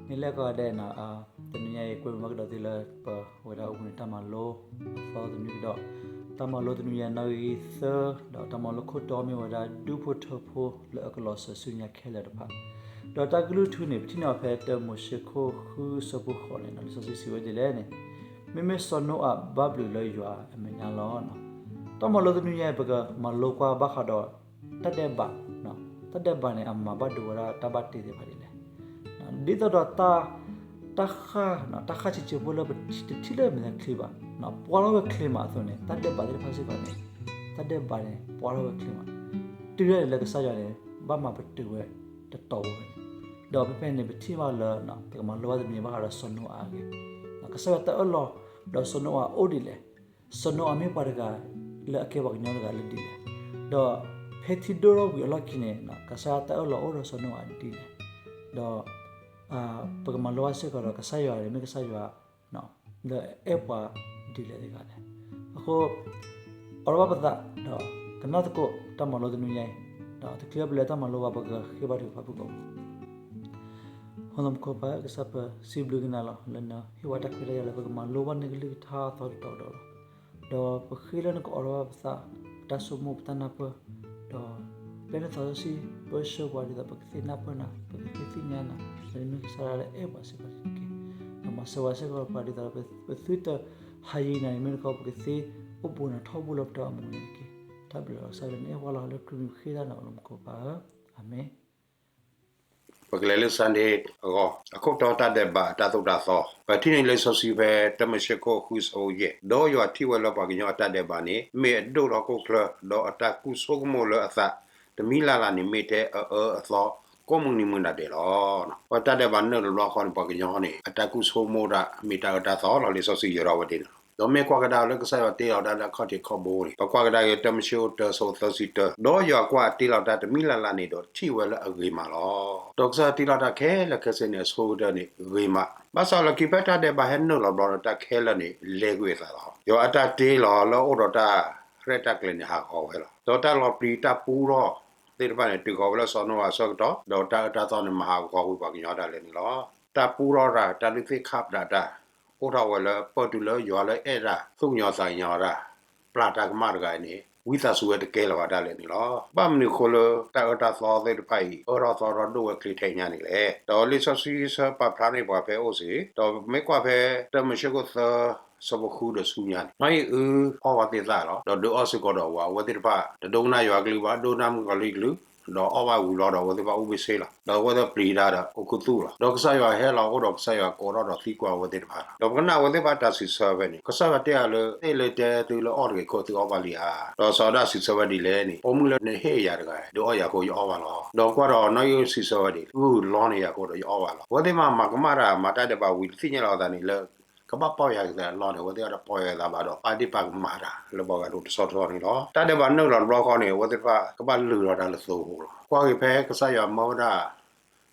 မ့ၢ်လဲၣ်ကီးဒဲးနီၤ, တနံၤညါအံၤ ကွဲမုာ်ဘၣ်ကဒီးသုလၢပဝဲဒၣ်အိၣ်မူန့ၣ် တၢ်မၤလိအသီတနွံကဒီး, တၢ်မၤလိတနံၤညါနီၣ်ဂံၢ်သၢ, ဒီးတၢ်မၤလိခိၣ်တီမ့ၢ်ဝဲဒၣ် ဒူၣ်ဖိထၢဖိလၢအကလီၤစၢၤဆူညါခဲလၢာ်တဖၣ်, ဒီးတၢ်ကလုၢ်ထူန့ၣ် ပထံၣ်န့ၢ်အီၤဖဲတၢမိၤၡ့ခိၣ်ဃုဆၢဖိဃိးန့ၣ် လံာ်စီဆှံစံးဝဲဒ်လဲၣ်န့ၣ်, မ့မ့ၢ်စီၤနိအၤဘၣ်ဘျုးလၢယွၤအမဲာ်ညါလီၤ. တၢ်မၤလိတနွံညါအံၤ ပကမၤလိကွၢ်ဘၣ်ဃးဒီး တၢ်ဒဲးဘး, တၢ်ဒဲးဘးန့ၣ် အမၤဘၣ်ဒိဝဲဒၣ်တၢ်ဘၣ်တ့သ့ၣ်တဖၣ်ဒ်လဲၣ်. ဒ်သိးဒီး တၢ်ဃၣ်, တၢ်ဃၣ်ဆံးဆံးဖိလၢပတထံၣ်လၢမဲာ်ချံဘၣ်, ပှၢ်ထီၣ်ဝဲချ့မးအသိးန့ၣ် တၢ်ဒဲးဘးသ့ၣ်တဖၣ်စ့ၢ်ကီးန့ၣ်, တၢ်ဒဲးဘးန့ၣ် ပှၢ်ထီၣ်ဝဲချ့မး, တုၤဒၣ်န့ၣ်လၢကစၢ်ယွၤန့ၣ် ဘၣ်မၤပတုာ်ဝဲတတီၤဝဲန့ၣ်, ဒီးဖဲဖဲန့ၣ် ပထံၣ်ဘၣ်လၢ ပကမၤလိဘၣ်တနံၤဘၣ်ဃးဒီးစီၤနိအၤအဂ့ၢ်, ကစၢ်ယွၤတၢ်အၢၣ်လီၤ, ဒီးစီၤနိအၤအိၣ်ဒ်လဲၣ်, စီၤနိအၤမ့ၢ်ပှၤတဂၤလၢအကဲပှၤကညီတဂၤလၢဒ်လဲၣ်, ဒီးဖဲထံဒိၣ်ထီၣ်ဝံၤအလီၢ်ခံန့ၣ် ကစၢ်ယွၤတၢ်အၢၣ်လီၤအိၣ်ဒီးစီၤနိအၤဒ်လဲၣ်, ဒီး ပကမၤလိဘၣ်စ့ၢ်ကီးဒီး ကစၢ်ယွၤန့ၣ်မ့ၢ်ကစၢ်ယွၤ လၢအအဲၣ်ပှၤဒ်လဲၣ်တဂၤလဲၣ်. အဃိ အိးထီၣ်ဘၣ်ပသး ဒီးကနၣ်သကိးတၢ်မၤလိတနွံညါအံၤ, ဒီးတချုးပလဲၤတၢ်မၤလိဘၣ် ပကဃ့ဘါထုကဖၣ်ဖုၣ်ကိာ်ပူၤ. ပှၤလၢမူခိၣ်ပၢ် ကစၢ်ပစံးဘျုးကနၤလီၤ လၢနဟ့ၣ်ဝဲတၢ်ခွဲးတၢ်ယာ်လၢ ပကမၤလိဘၣ်နကလုၢ်ကထါအသီတတီၤဒီးလီၤ. ဒီးပဃ့လၢနကအိးထီၣ်ဘၣ်ပသး, ပတၢ်ဆိကမိၣ် ပတၢ်နၢ်ပၢၢ်, ဒီးပျဲနသးစီဆှံ ပၢဆှၢပှၤဒ်သိးပကသ့ၣ်နၢ်ပၢၢ်နၤ, ပကသ့သ့ၣ်ညါနၤ, လၢနမ့ၢ်ကစၢ်ဒၣ်လၢအဲၣ်ပှၤစ့ၢ်ကီးန့ၣ်တက့ၢ်. ဒီးမၤစၢၤပှၤစ့ၢ်ကီးပှၤဒ်သိး ပသုတဟးယံၤနၤန့ၣ်မ့ၢ်တခီ ပကသ့အိၣ်ဘူးနၤထီဘိလၢပတၢ်အိၣ်မူန့ၣ်တက့ၢ်. တၢ်ဘျုးလီၤကစၢ်လၢနအဲၣ်ပှၤလီၤ. လၢခရံာ်မံၤဃ့တၢ်နၤ ပှၤလၢမူခိၣ်ပၢ်ဧၢ, အၤမ့ၣ်. ပကလဲၤလၢ Sunday အဂီၢ်, အခိၣ်တီတၢ်ဒဲးဘးအတၢ်သိၣ်တၢ်သီ, ပထံၣ်န့ၢ်လံာ်စီဆှံဖဲတၢမိၤၡ့ခိၣ်ဃုဆၢဖိယဲၢ်, ဒီးယွၤထံၣ်ဝဲလၢပှၤကညီအတၢ်ဒဲးဘးန့ၣ် မ့ၢ်အဒိၣ်ထီၣ်ဟီၣ်ခိၣ်ချၢ, ဒီးအတၢ်ကူၣ်ဆိကမိၣ်လၢအသး တမံၤလၢ်လၢ်န့ၣ် မ့ၢ်ထဲအအၢအသီ ကိးမုၢ်နံၤမုၢ်နၤဒဲးလီၤ. ပှၤတၢ်ဒဲးဘးနုာ်လီၤတဘျီဃီန့ၣ် ပှၤကညီန့ၣ် အတၢ်ကူၣ်ဆိကမိၣ်တၢ် မ့ၢ်တၢ်အၢတၢ်သီလီၤ. လံာ်စီဆှံယဲၢ်ထီၣ်ဝဲဒ်န့ၣ်လီၤ. ဒီးမ့ၢ်ကွၢ်ကဒါလၢကစၢ်ယွၤတ့လီၤတၢ်လၢအခီၣ်ထံးခီၣ်ဘိန့ၣ် ပကွၢ်ကဒါက့ၤ တၢမိၤၡ့ခိၣ်တၢဆၢဖိသၢဆံတၢ, ဒီးယွၤကွၢ်အတ့လီၤတၢ်တမံၤလၢ်လၢ်န့ၣ်ဒီး ထံၣ်ဝဲလၢအဂ့ၤမးလီၤ. ဒီးကစၢ်ယွၤတ့လီၤတၢ်ခဲလၢာ်ခဲဆ့န့ၣ် အဆိကတၢၢ်န့ၣ်ဂ့ၤမး, ဘၣ်ဆၣ်လီၢ်ခံဖဲတၢ်ဒဲးဘးဟဲနုာ်လီၤတဘျီဒီး တၢ်ခဲလၢာ်န့ၣ် လဲၤကွံာ်အသးလီၤ. ယွၤအတၢ်တ့လီၤလၢအအိၣ်ဒီးတၢ်ရဲၣ်တၢ်ကျဲၤန့ၣ် ဟးဂီၤဝဲလီၤ. ဒီးတၢ်လီၤပျံၤတၢ်ပူထီၣ်သ့ၣ်တဖၣ်န့ၣ် တုၤဃီၤဝဲလၢစီၤနိအၤအဆၢကတီၢ်, ဒီးတၢ်အၢတၢ်သီန့ၣ် မၤဟးဂီၤကွံာ်ပှၤကညီဒၣ်လဲာ်န့ၣ်လီၤ. တၢ်ပူထီၣ်တၢ်, တၢ်လုၢ်သ့ၣ်ခါပတာ်တၢ်, အိၣ်ထီၣ်ဝဲလၢပၢၢ်တုၤလၢယွၤလၢအဲၣ်တၢ်သူၣ်ကညီၤသးကညီၤတၢ်, ပျၢ်တၢ်ကမၣ်တဂၤအံၤန့ၣ် ဝံသးစူၤဝဲတကဲလၢၤဘၣ်ဒၣ်လဲာ်န့ၣ်လီၤ. ဘၣ်မနုၤအဃိလၢတၢ်အၢတၢ်သီသ့ၣ်တဖၣ်အံၤ အၢထီၣ်သီထီၣ်ဒိၣ်ဝဲချ့ထဲညါန့ၣ်လဲၣ်. ဒီးလံာ်စီဆှံဆၢပာ်ဖျါန့ၢ်ပှၤဖဲအိၣ်စ့ၢ်, ဒီးမ့ၢ်ကွၢ်ဖဲတၢမိၤၡ့ခိၣ်သၢ ဆၢဖိဃုဒီးဆူညါန့ၣ်, နီၢ်အံၣ်အုအီၣ်ဘၣ်သ့ၣ်သၣ်လီၤ. ဒီးဒုးအီၣ်စ့ၢ်ကီးဒီးဝၤ, အဝဲသ့ၣ်တဖၣ် တဒိကနၣ်ယွၤကလုၢ်ဘၣ်, ဒိကနၣ်မုၣ်ကီၤလံၢ်ကလုၢ်, ဒီးအီၣ်ဘၣ်ဝံၤလီၤဒီး အဝဲသ့ၣ်တဖၣ်အိၣ်ဘ့ၣ်ဆ့လီၤ. ဒီးအဝဲသ့ၣ်ပျံၤတၢ်ဒီးအိၣ်ခူသူၣ်လီၤ. ဒီးကစၢ်ယွၤဟဲလီၤအိၣ်ဒီး ကစၢ်ယွၤကိးထီၣ်ဒီးသံကွၢ်အဝဲသ့ၣ်တဖၣ်လီၤ. ဒီးပကနၣ်အဝဲသ့ၣ်တဖၣ်တၢ်စံးဆၢဖဲန့ၣ်, ကစၢ်ယွၤတဲအီၤလၢ တ့လၢတဲသုလၢအီၣ်တဂ့ၤခိၣ် သုအီၣ်ဘၣ်လံဧါ. ဒီးစီၤဒၣ်စံးဆၢဝဲဒ်လဲၣ်န့ၣ်, ပိာ်မုၣ်လၢနဟ့ၣ်ယၤတဂၤ ဒုးအီၣ်ယၤအဃိ ယအီၣ်ဘၣ်လီၤ. ဒီးကွၢ်ဒီးနီၢ်အံၣ်အုစံးဆၢဝဲဒ်လဲၣ်, ဂုၢ်လီန့ၢ်ယၤအဃိဒီးယအီၣ်ဘၣ်လီၤ. အဝဲသ့ၣ်မၤမၤကမၣ်တၢ် မၤတၢ်ဒဲးဘးဝံၤ တသ့ၣ်ညါလီၤအသးန့ၣ်လၢ ကဘၣ်ပီၢ်ယၤကသးအလီၢ်န့ၣ် အဝဲသ့ၣ်အတပီၢ်ယၤကသးအလီၢ်န့ၣ် အဝဲသ့ၣ်ပာ်ကမၣ်တၢ်လၢပှၤဂၤဒိၣ်တဆီတဆီန့ၣ်လီၤ. တၢ်ဒဲးဘးနုာ်လီၤတဘျီဃီန့ၣ် အဝဲသ့ၣ်တဖၣ်ကဘၣ်လုၢ်ထီၣ်တၢ်လၢသိဖိလီၤ. ကွၢ်က့ၤဖဲကစၢ်ယွၤမၢဝဲဒၣ်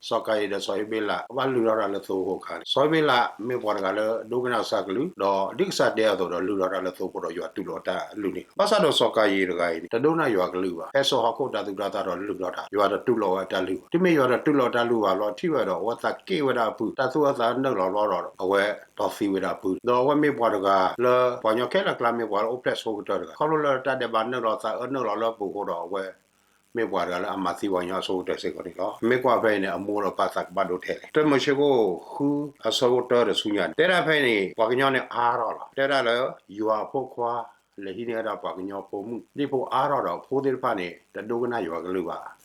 စီၤကၤယံၤဒီးစီၤဟ့ဘ့လး ကဘၣ်လုၢ်ထီၣ်တၢ်လၢသိဖိအခါန့ၣ်, စီၤဟ့ဘ့လးမ့ၢ်ပှၤတဂၤလၢဒိကနၣ်ကစၢ်ကလုၢ်, ဒီးဒ်ကစၢ်တဲအသိးဒီး လုၢ်ထီၣ်တၢ်လၢသိဖိဒီးယွၤတူၢ်လိာ်တၢ်အလုၢ်န့ၣ်လီၤ. ဘၣ်ဆၣ်ဒီးစီၤကၤယံၤတဂၤအံၤန့ၣ် တဒိကနၣ်ယွၤကလုၢ်ဘၣ်, ဟဲစိာ်ဟီၣ်ခိၣ်တၢ်သူၣ်တၢ်သၣ်ဒီးလုၢ်ထီၣ်တၢ်, ယွၤတတူၢ်လိာ်ဝဲအတၢ်လုၢ်ဘၣ်. တုၤမ့ၢ်ယွၤတတူၢ်လိာ်အတၢ်လုၢ်ဘၣ်လီၤ ထံၣ်ဝဲဒီး အဝဲသးက့ၣ်ဝဲဒၣ်အပုၢ်, တၢ်သူၣ်အၢသးနုာ်လီၤဘျီဒီး အဝဲတီသံဝဲဒၣ်အပုၢ်, ဒီးအဝဲမ့ၢ်ပှၤတဂၤလၢပှၤကညီခဲလၢာ်အကျါမ့ၢ်ပှၤလၢအိၣ်ဖျဲၣ်ဆိကတၢၢ်တဂၤ, ခီဖျိလၢတၢ်ဒဲးဘးနုာ်လီၤသးအၢနုာ်လီၤလၢအပူၤအဃိဒီး အဝဲ မ့ၢ်ပှၤတဂၤလၢအမၤသံပှၤကညီအဆိကတၢၢ်စ့ၢ်ကီးန့ၣ်လီၤ. မ့ၢ်ကွၢ်ဖဲအံၤန့ၣ် အမိၢ်ဒီးပၢ်သးကဘၣ်ဒိထဲလဲၣ်. တၢမိၤၡ့ခိၣ်ဃုအဆၢဖိတၢဒီးဆူညါန့ၣ် တဲဒၣ်ဖဲန့ၣ် ပှၤကညီန့ၣ်အါထီၣ်လီၤ. တဲဒၣ်လၢ ယွၤအဖိခွါ လဲၤဟံးန့ၢ်ဝဲဒၣ်ပှၤကညီဖိမုၣ် ဒ်ဖိအါထီၣ်ဒီး ဖိသ့ၣ်တဖၣ်န့ၣ် တဒိကနၣ်ယွၤကလုၢ်ဘၣ်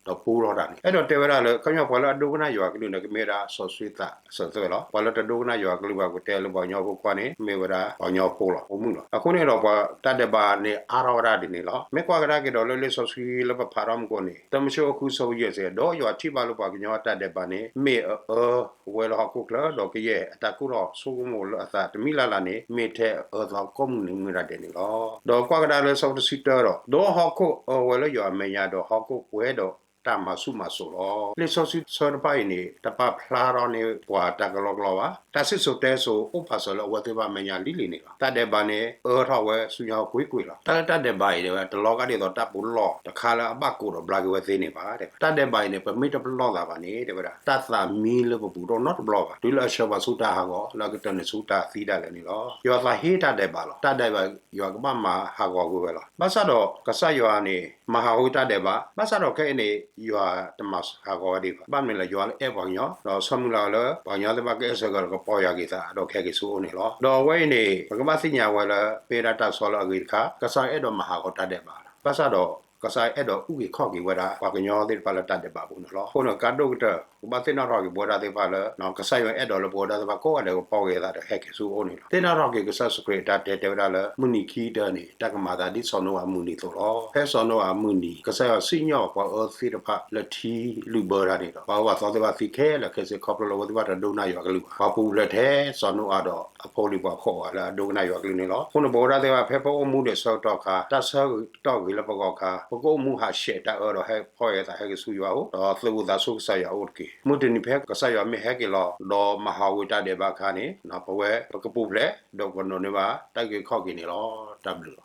ဒီးပူထီၣ်တၢ်န့ၣ် အဲၣ်ဒိးတဲဝဲဒၣ်လၢ ခီပညီပှၤလၢအဒိကနၣ်ယွၤကလုၢ်န့ၣ် ကမ့ၢ်ဝဲဒၣ်စီဆှံသးစၢၤသွဲၣ်လီၤ. ပှၤလၢတဒိကနၣ်ယွၤကလုၢ်ဘၣ် ကတဲလၢပှၤကညီဖိခွါန့ၣ် မ့ၢ်ဝဲဒၣ်ပှၤကညီဖိလီၤ, ဖိမုၣ်လီၤ. အဃိန့ၣ်ဒီး ပှၤတၢ်ဒဲးဘးန့ၣ်အါထီၣ်ဝဲဒၣ်ဒ်န့ၣ်လီၤ. မ့ၢ်ကွၢ်ကဒါက့ၤဒီးလၢလံာ်စီဆှံလၢပဖးထီၣ်မူခိၣ်န့ၣ် တၢမိၤၡ့ခိၣ်ဃုဆၢဖိယဲၢ်စ့ၢ်, ဒီးယွၤထံၣ်ဘၣ်လၢပှၤကညီအတၢ်ဒဲးဘးန့ၣ် မ့ၢ်အအၢဝဲလၢဟီၣ်ခိၣ်ချၢ, ဒီးကယဲၢ်အတၢ်ကူၣ်ထီၣ်ဆိကမိၣ်လၢအသးတမံၤလၢ်လၢ်န့ၣ် မ့ၢ်ထဲအအၢသီကိးမုၢ်နံၤမုၢ်နၤဒဲးန့ၣ်လီၤ. ဒီးကွၢ်ကဒါလၢဆၢဖိတဆံတၢဒီး, ဒီးဟီၣ်ခိၣ်အၢဝဲလၢယွၤအမဲာ်ညါ, ဒီးဟီၣ်ခိၣ်ပှဲၤဒီး တၢ်မၤဆူၣ်မၤစိးလီၤ. လံာ်စီဆှံဆၢတဖၣ်အံၤန့ၣ် တပာ်ဖျါထီၣ်န့ၢ်ပှၤတၢ်ကလီကလီဘၣ်. တၢ်စံၣ်စိၤတဲစိၤအိၣ်ပာ်စၢၤလၢအဝဲသ့ၣ်တဖၣ်အမဲာ်ညါလံၤလံၤန့ၣ်လီၤ. တၢ်ဒဲးဘးန့ၣ် အၢထီၣ်ဝဲဆူညါကွ့ၢ်ကွ့ၢ်လီၤ. တၢ်လၢတၢ်ဒဲးဘးအံၤ တဲဝဲဒၣ် တလီၤဂာ်ဒ်သိးတၢ်ပူၤလီၢ်တခါလၢအဘၣ်ကိးဒီးဘျါက့ၤဝဲသ့န့ၣ်ဘၣ် တဲဝဲဒၣ်. တၢ်ဒဲးဘးအံၤန့ၣ် ပမ့ၢ်တပလီၢ်သးဘၣ်န့ၣ် တဲဝဲဒၣ် တၢ်သးမံလၢပပူၤတအိၣ်နီတဘျီဘၣ်. တုၤလၢအဆှၢပှၤဆူတၢ်ဟးဂီၤ လၢအကတၢၢ်န့ၣ်ဆူတၢ်သံဒၣ်လဲာ်န့ၣ်လီၤ. ယွၤသးဟ့တၢ်ဒဲးဘးလီၤ. တၢ်ဒဲးဘးယွၤကဘၣ်မၤဟးဂီၤကွံာ်ဝဲလီၤ. ဘၣ်ဆၣ်ဒီးကစၢ်ယွၤန့ၣ် မၤဟးဂီၤတၢ်ဒဲးဘး, ဘၣ်ဆၣ်ဒီးခဲအံၤန့ၣ် ယွၤတမၤဟးဂီၤဝဲဒံးဘၣ်. ဘၣ်မနုၤလဲၣ် ယွၤလၢအဲၣ်ပှၤကညီ, ဒီးဆၢမုၢ်လၢ်လၢ ပှၤကညီသ့ၣ်တဖၣ်ကအဲၣ်ဆၢကတီၢ်ဒီးကပီၢ်ယၢ်က့ၤသး ဒီးကဟဲက့ၤဆူအအိၣ်န့ၣ်လီၤ. ဒီးအဝဲအံၤန့ၣ် ပကဘၣ်သ့ၣ်ညါဝဲလၢ မ့ၢ်ဝဲဒၣ်တၢ်ကစီၣ်လၢအဂ့ၤတခါ, ကစၢ်ယွၤအဲၣ်ဒိးမၤဟးဂီၤတၢ်ဒဲးဘးလီၤ. ဘၣ်ဆၣ်ဒီး ကစၢ်ယွၤအဲၣ်ဒိးအုၣ်က့ၤခီၣ်က့ၤဝဲဒၣ် ပှၤကညီသ့ၣ်တဖၣ်လၢတၢ်ဒဲးဘးပူၤန့ၣ်လီၤ. အဃိန့ၣ် ကါဒိၣ်ကတၢၢ် ပကဘၣ်သ့ၣ်နီၣ်ထီၣ်က့ၤပဝဲဒၣ်သ့ၣ်တဖၣ်လၢ ကစၢ်ယွၤအဲၣ်ဒိးလၢပဝဲဒၣ်သ့ၣ်တဖၣ်ကိးဂၤဒဲးကပီၢ်က့ၤသးဒီးဟဲက့ၤဆူအအိၣ်န့ၣ်လီၤ. သ့ၣ်နီၣ်ထီၣ်က့ၤကစၢ်ယ့ၣ်ၡူးခရံာ်အတၢ်တဲ တဲဝဲဒၣ်လၢ မုၢ်နံၤခံကတၢၢ်န့ၣ် တၢ်ကမၤသးဒ်စီၤနိအၤအမုၢ်နံၤအသိးလီၤ. ဖဲစီၤနိအၤအမုၢ်နံၤ ကစၢ်ယွၤစံၣ်ညီၣ်ပှၤအၢသ့ၣ်တဖၣ်လၢထံလုာ်ဘၢတၢ်န့ၣ်ဒီး ပှၤအၢပှၤသီသ့ၣ်တဖၣ်သံခဲလၢာ်ခဲဆ့ ခီဖျိလၢအဝဲသ့ၣ်တဖၣ်တဒိကနၣ်ယွၤကလုၢ်ဘၣ်. ပှၤပူၤဖျဲးထဲစီၤနိအၤဒီးအဖိလံၤပှၤဃိးဂၤလၢအဒိကနၣ်ယွၤကလုၢ်န့ၣ်လီၤ. အဃိန့ၣ် ပဝဲဒၣ်သ့ၣ်တဖၣ် ဖဲပအိၣ်မူဒံးအဆၢကတီၢ်အခါ တၢ်ဆၢကတီၢ်ဂ့ၤလၢပဂီၢ်အခါ ပကအိၣ်မူဟးဆှဲးတၢ်အၢဒီးဟဲဖီၣ်ယၢၤသးဟဲက့ၤဆူယွၤအအိၣ် ဒီးသုးဘူးသးဆူကစၢ်ယွၤအအိၣ်တက့ၢ်. မုၢ်တနံၤဖဲကစၢ်ယွၤမ့ၢ်ဟဲက့ၤလီၤ ဒီးမၤဟးဂီၤတၢ်ဒဲးဘးအခါန့ၣ် ပဝဲပကပူၤဖျဲး ဒီးပကဒိးန့ၢ်ဘၣ်တၢ်အုၣ်က့ၤခီၣ်က့ၤန့ၣ်လီၤ. တၢ်ဘျုးလီၤ.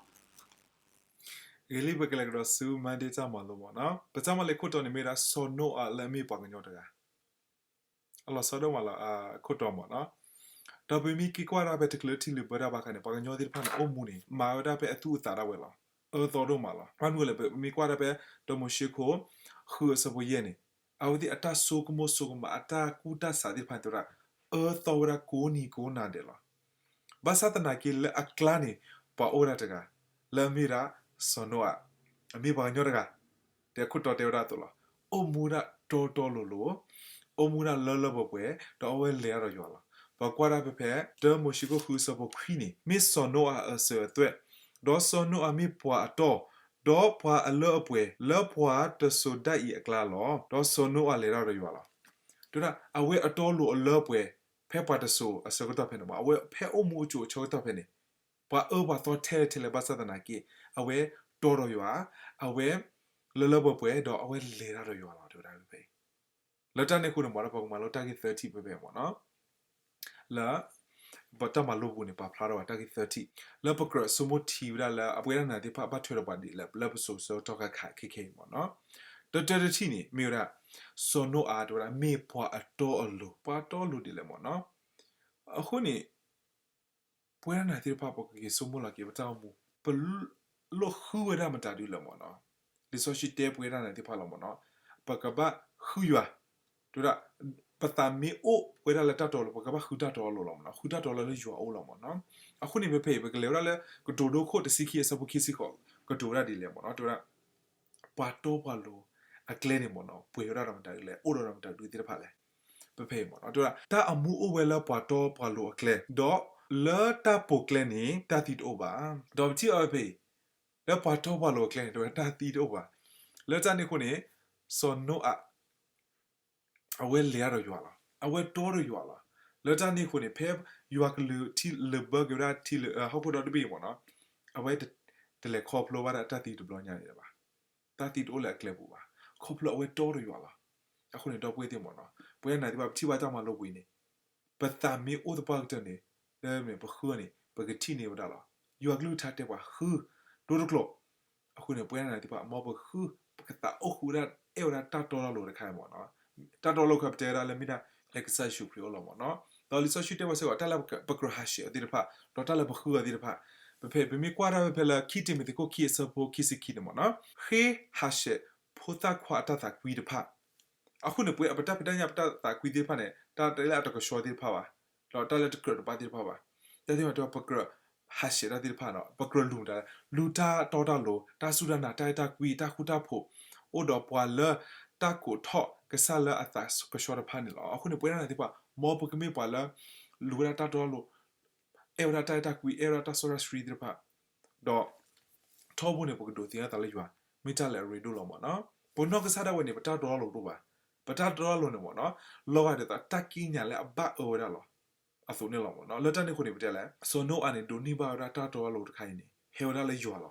ဂ့ၤလံ ပကလဲၤကဒီးဆူ Monday တၢ်မၤလိမ့ၢ်နီၤ. ပတၢ်မၤလိခိၣ်တီန့ၣ်မ့ၢ်ဝဲဒၣ်စီၤနိအၤလၢအမ့ၢ်ပှၤကညီတဂၤ အလီၤဆီဒၣ်မးလီၤ အခိၣ်တီမ့ၢ်နီၤ. ဒီးပမ့ၢ်က့ၤကွၢ်ဒၣ်ဖဲတချုးလၢထံလုာ်ဘၢတၢ်ဘၣ်အခါန့ၣ် ပှၤကညီသ့ၣ်တဖၣ်န့ၣ် အိၣ်မူန့ၣ် မၤဝဲဒၣ်ဖဲအသူၣ်အသးဒၣ်ဝဲလီၤ. အၢသီဒိၣ်မးလီၤ. ဘၣ်မနုၤလဲၣ် ပမ့ၢ်ကွၢ်ဒၣ်ဖဲ တၢမိၤၡ့ခိၣ် ဃုအဆၢဖိယဲၢ်န့ၣ် အဝဲသ့ၣ်အတၢ်ဆိကမိၣ်ဆိကမး အတၢ်ကူၣ်တၢ်ဆးသ့ၣ်တဖၣ်န့ၣ် တဲဝဲဒၣ် အၢသီဝဲဒၣ်ကိးနံၤကိးနၤဒဲးလီၤ. ဘၣ်ဆၣ်သနာ်က့လၢအကျါန့ၣ် ပှၤအိၣ်ဝဲဒၣ်တဂၤ လၢအမ့ၢ်ဒၣ်စီၤနိအၤ အမ့ၢ်ပှၤကညီတဂၤ တဲခိၣ်တီတဲဝဲဒၣ်အသိးလီၤ. အိၣ်မူဒၣ်တီတီလိၤလိၤ, အိၣ်မူဒၣ်လၢလၢပှဲၤပှဲၤ, ဒီးအဝဲလဲၤတၢ်ဒီးယွၤလီၤ. ပကွၢ်ဒၣ်ဖဲဖဲ တၢမိၤၡ့ခိၣ်ဃုအဆၢဖိခွံန့ၣ် မ့ၢ်စီၤနိအၤအစၢၤအသွဲၣ်, ဒီးစီၤနိအၤမ့ၢ်ပှၤအတီ, ဒီးပှၤအလၢအပှဲၤ လၢပှၤတစိၤဒၣ်အံၤအကျါလီၤ. ဒီးစီၤနိအၤလဲၤတၢ်ဒီးယွၤလီၤ. တဲဝဲဒၣ် အဝဲအတီအလိၤအလၢအပှဲၤ ဖဲပှၤတစိၤအဆၢကတီၢ်ဖဲန့ၣ်မး အဝဲဖဲအိၣ်မူအစိၤအဆၢကတီၢ်ဖဲန့ၣ် ပှၤအၢပှၤသီထဲလဲၣ်ထဲလဲၣ်ဘၣ်ဆၣ်သနာ်က့ အဝဲတီဒီးယွၤ, အဝဲလၢလၢပှဲၤပှဲၤ ဒီးအဝဲလဲၤတၢ်ဒီးယွၤလီၤ တဲဝဲဒၣ်ဖဲဖဲအံၤ. လၢတၢ်န့ၣ်အဃိန့ၣ်မး ပကမၤလိတၢ်ဂ့ၢ်သၢထံၣ်ဖဲဖဲမ့ၢ်နီၤ. လၢ ပတၢ်မၤလိပူၤန့ၣ် ပာ်ဖျါထီၣ်ဘၣ်တၢ်ဂ့ၢ်သၢထံၣ် လၢပကြၢးဆိကမိၣ်ထံဝဲဒၣ်လၢ အပဝဲဒၣ်နၤသ့ၣ်တဖၣ်ဘၣ်ထွဲဒီးပှၤဒ်လဲၣ် လၢပစိၤဆၢကတီၢ်ခါခဲခဲအံၤမ့ၢ်နီၤ. တၢတၢတထံၣ်န့ၣ် မ့ၢ်ဝဲဒၣ် စီၤနိအၤတဲဝဲဒၣ် မ့ၢ်ပှၤအတီအလိၤ, ပှၤတီအလိၤဒ်လဲၣ်မ့ၢ်နီၤ. အဃိန့ၣ် ပဝဲဒၣ်နၤသ့ၣ်တဖၣ် ပကက့ၤဆိကမိၣ်လီၤက့ၤပတၢ်အိၣ်မူ, ပလိၣ်ဃုဝဲဒၣ်မတၤဒုလဲၣ်မ့ၢ်နီၤ. လံာ်စီဆှံတဲပဝဲဒၣ်နၤသ့ၣ်တဖၣ်လီၤမ့ၢ်နီၤ, ပကဘၣ်ဃုယွၤ, တဲဝဲဒၣ် ပသးမ့ၢ်အိၣ်ဝဲဒၣ်လၢတၢ်တီအလိၤ ပကဘၣ်ဃုတၢ်တီအလိၤလီၤမ့ၢ်နီၤ, ဃုတၢ်တီလၢယွၤအအိၣ်လီၤမ့ၢ်နီၤ. အဃိန့ၣ် ဖဲဖဲအံၤ ပကလဲၤဝဲဒၣ်လၢ ကတိၤဒိခိၣ်တဆံခံအဆၢဖိခံဆံဃိး ကတိၤဝဲဒၣ်ဒ်လဲၣ်မ့ၢ်နီၤ, တဲဝဲဒၣ် ပှၤတီပှၤလိၤအကျဲန့ၣ်မ့ၢ်နီၤ ပှဲၤဝဲဒၣ်ဒီးမတၤဒုလဲၣ်, အိၣ်ဒီးမတၤဒုသ့ၣ်တဖၣ်လဲၣ်. ဖဲဖဲအံၤမ့ၢ်နီၤ တဲဝဲဒၣ် တၢ်အမူအိၣ်ဝဲလၢပှၤတီပှၤလိၤအကျဲ, ဒီးလၢတၢ်ပိာ်ကျဲန့ၣ် တၢ်သံတအိၣ်ဘၣ်. ဒီးပထံၣ်အီၤဖဲအံၤ လၢပှၤတီပှၤလိၤအကျဲန့ၣ် တဲဝဲဒၣ်တၢ်သံတအိၣ်ဘၣ်. လၢတၢ်န့ၣ်အဃိန့ၣ် စီၤနိအၤ အဝဲလဲၤတၢ်ဒီးယွၤလီၤ. အဝဲတီဒီးယွၤလီၤ. လၢတၢ်န့ၣ်အဃိန့ၣ် ဖဲယွၤကလုၢ်ထံလုာ်ဘၢက့ၤဝဲဒၣ်ထံလုာ် ဟီၣ်ခိၣ်ဒီတဘ့ၣ်အံၤမ့ၢ်နီၤ, အဝဲတလဲၤခီဖျိဘၣ်ဒၣ်တၢ်သံတဘျီညါန့ၣ်ဘၣ်. တၢ်သံတအိၣ်လၢအကျဲပူၤဘၣ်. ခီဖျိအဝဲတီဒီးယွၤလီၤ. အဃိန့ၣ် ဒီပုၢ်ဝဲၢ်သ့ၣ်မ့ၢ်နီၤ, ပဝဲဒၣ်နၤသ့ၣ်တဖၣ် ပထံၣ်ဘၣ်တၢ်မၤလိပူၤအံၤန့ၣ် ပသးမ့ၢ်အိၣ်သပှၢ်ကတၢၢ်န့ၣ် လၢမ့ၢ်ပဃုအီၤန့ၣ် ပကထံၣ်န့ၢ်ဝဲဒၣ်လီၤ. ယွၤကလုၢ်ကထါတဲပှၤဃု ဒိတကျိၤ. အဃိန့ၣ် ပဝဲဒၣ်နၤသ့ၣ်တဖၣ် မ်ပဃု ပကသးအိၣ်ဃုာ်ဝဲဒၣ် အဲၣ်ဝဲဒၣ်တၢ်တီတၢ်လိၤတခါအံၤမ့ၢ်နီၤ. တၢ်တီတၢ်လိၤတခါ ပတဲဝဲဒၣ်လၢမ့ၢ်ဒၣ်လၢကစၢ်ယ့ၣ်ၡူးခရံာ်အအိၣ်လီၤမ့ၢ်နီၤ. ဒီးလံာ်စီဆှံတဲပှၤစ့ၢ်ကီး တၢ်လၢပကြၢးဟးဆှဲးအီၤသ့ၣ်တဖၣ် ဒီးတၢ်လၢပဃုအီၤသ့ၣ်တဖၣ်, ပဖဲပမ့ၢ်ကွၢ်တၢ်ဖဲဖဲလၢခံတံၤမသ့းခိၣ်ခံအဆၢဖိခံဆံခံန့ၣ်မ့ၢ်နီၤ, ဃ့ဟးဆှဲးဖိသၣ်ခွါအတၢ်သးကွံတဖၣ် အဃိန့ၣ် ပဝဲပတၢ်ဖံးတၢ်ညၣ်ပတၢ်သးကွံသ့ၣ်တဖၣ်န့ၣ် တၢ်တလၢအတကဆှီသ့ၣ်တဖၣ်ဘၣ်, ဒီးတၢ်လၢတကြၢးတဘၣ်သ့ၣ်တဖၣ်ဘၣ်. တၢ်သ့ၣ်တဖၣ် ပကြၢးဟးဆှဲးတၢ်သ့ၣ်တဖၣ်ဒီး ပကြၢးလူၤမတၤလဲၣ်, လူၤတၢ်တီတၢ်လိၤ တၢ်စူၢ်တၢ်နာ် တၢ်အဲၣ်တၢ်ကွံ တၢ်ဃူတၢ်ဖိး အိၣ်ဒီးပှၤလၢတၢ်ကိးထီၣ်ကစၢ်လၢအသးကဆှီတဖၣ်န့ၣ်လီၤ. အဃိန့ၣ် ပဝဲဒၣ်နၤသ့ၣ်တဖၣ် မ်ပကမ့ၢ်ပှၤလၢ လူၤဝဲဒၣ်တၢ်တီတၢ်လိၤ အဲၣ်ဝဲဒၣ်တၢ်အဲၣ်တၢ်ကွံ အဲၣ်ဝဲဒၣ်တၢ်စီတၢ်ဆှံသ့ၣ်တဖၣ်, ဒီးထီဘိန့ၣ် ပကဒိးသ့ၣ်နီၣ်သးလၢယွၤ မ့ၢ်တၢ်လၢအရ့ဒိၣ်လီၤမ့ၢ်နီၤ. ပနီၢ်ကစၢ်ဒၣ်ဝဲန့ၣ် ပတၢ်တီတၢ်လိၤတအိၣ်ဘၣ်. ပတၢ်တီတၢ်လိၤန့ၣ်မ့ၢ်နီၤ လီၤဂာ်ဒ်သိးတၢ်ကံးညာ်လၢအဘၣ်အၢဝဲဒၣ်လီၤ. အသိးန့ၣ်လီၤမ့ၢ်နီၤ. လၢတၢ်န့ၣ်အဃိန့ၣ် ပတဲလဲၣ် စီၤနိအၤန့ၣ် ဒိးန့ၢ်ဘၣ်ဝဲဒၣ်တၢ်တီတၢ်လိၤတခါအံၤန့ၣ် ဟဲဝဲဒၣ်လၢယွၤလီၤ.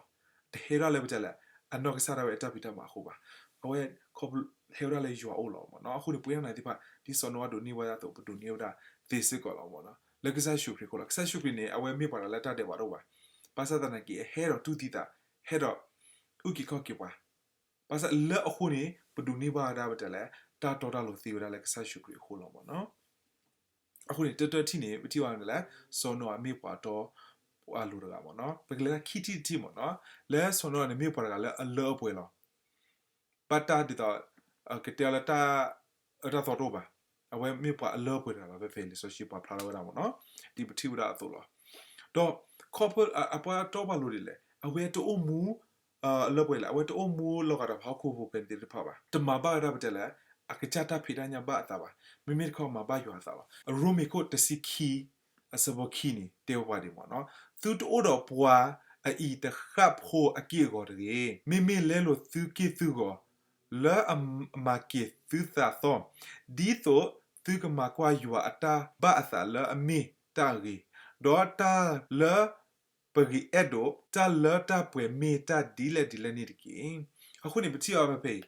တဟဲဒၣ်လၢပတဲလဲၣ် အနီၢ်ကစၢ်ဒၣ်ဝဲအတၢ်ဖံးတၢ်မၤအဃိဘၣ်. အဝဲခီဖျိ ထဲဝဲဒၣ်လၢယွၤအအိၣ်လီၤမ့ၢ်နီၤ. အဃိန့ၣ် ပဝဲဒၣ်န့ၣ်သ့ၣ်တဖၣ် ဒ်စီၤနိအၤဒိးန့ၢ်ဝဲဒၣ်အသိး ပဒိးန့ၢ်ဝဲဒၣ်သ့စ့ၢ်ကီးလီၤမ့ၢ်နီၤ. လၢကစၢ်ယ့ၣ်ၡူးခရံာ်အဃိလီၤ. ကစၢ်ယ့ၣ်ၡူးခရံာ်န့ၣ် အဝဲမ့ၢ်ပှၤတဂၤလၢတၢ်ဒဲးဘးတအိၣ်ဘၣ်. ဘၣ်ဆၣ်သနာ်က့ အဟဲဒီးတူၢ်သံသး, ဟဲဒီးအုၣ်က့ၤခီၣ်က့ၤပှၤ. ဘၣ်ဆၣ်လၢအဃိန့ၣ် ပဒိးန့ၢ်ဘၣ်ဝဲဒၣ်ပတဲလဲၣ် တၢ်တီတၢ်လိၤသ့ဝဲဒၣ်လၢကစၢ်ယ့ၣ်ၡူးခရံာ်အဃိလီၤမ့ၢ်နီၤ. အဃိန့ၣ် တၢတၢထံၣ်န့ၣ် ပထံၣ်ဘၣ်န့ၣ်လၢ စီၤနိအၤမ့ၢ်ပှၤတီပှၤလိၤတဂၤမ့ၢ်နီၤ. ပကလဲၤဒၣ်ခံထံၣ်တထံၣ်မ့ၢ်နီၤ. လၢစီၤနိအၤန့ၣ်မ့ၢ်ပှၤတဂၤလၢအလၢအပှဲၤလီၤ. ဘၣ်တၢ်ဒ်သိး ကတဲလၢတၢ်အၢတၢ်သီတအိၣ်ဘၣ်. အဝဲမ့ၢ်ပှၤအလၢအပှဲၤတဂၤလီၤ. ဖဲဖဲလံာ်စီဆှံပာ်ဖျါထီၣ်ဝဲဒၣ်မ့ၢ်နီၤ. ဒ်ပထံၣ်ဝဲဒၣ်အသိးလီၤ. ဒီးခီဖျိ အပှၤတီပှၤလိၤဒ်လဲၣ် အဝဲတအိၣ်မူ အလၢပှဲၤလဲၣ် အဝဲတအိၣ်မူလီၤဂာ်ဒီးပှၤဟီၣ်ခိၣ်ဖိဖဲန့ၣ်သ့ၣ်တဖၣ်ဘၣ်. တမၤဘၣ်ဝဲဒၣ်ပတဲလဲၣ် အကစၢ်တၢ်ဖံးတၢ်ညၣ်ဘၣ်အသးဘၣ်. မ့မ့ၢ်တခီမၤဘၣ်ယွၤအသးလီၤ. ရိမ့ၤခိၣ်တဆံခံ အဆၢဖိခံန့ၣ် တဲဝဲပှၤဒ်မ့ၢ်နီၤ, သုတအိၣ်ဒီးပှၤအအံၤတဃၣ်ဖိအက့ၢ်အဂီၤတဂ့ၤ. မ့မ့ၢ်လဲလိာ်သုက့ၢ်သုဂီၤ လၢအမၤက့ၤသုသးသီၣ်, ဒ်သိးသုကမၤကွၢ်ယွၤအတၢ်ဘၣ်အသးလၢအမ့ၢ်တၢ်အဂ့ၤ, ဒီးတၢ်လၢပဂ့ၤအဲၣ်ဒိး, တၢ်လၢတၢ်ပှဲၤမ့ၢ်တၢ်ဒ်လဲၣ်ဒ်လဲၣ်န့ၣ်တက့ၢ်. အဃိန့ၣ် ပထံၣ်အီၤဖဲဖဲအံ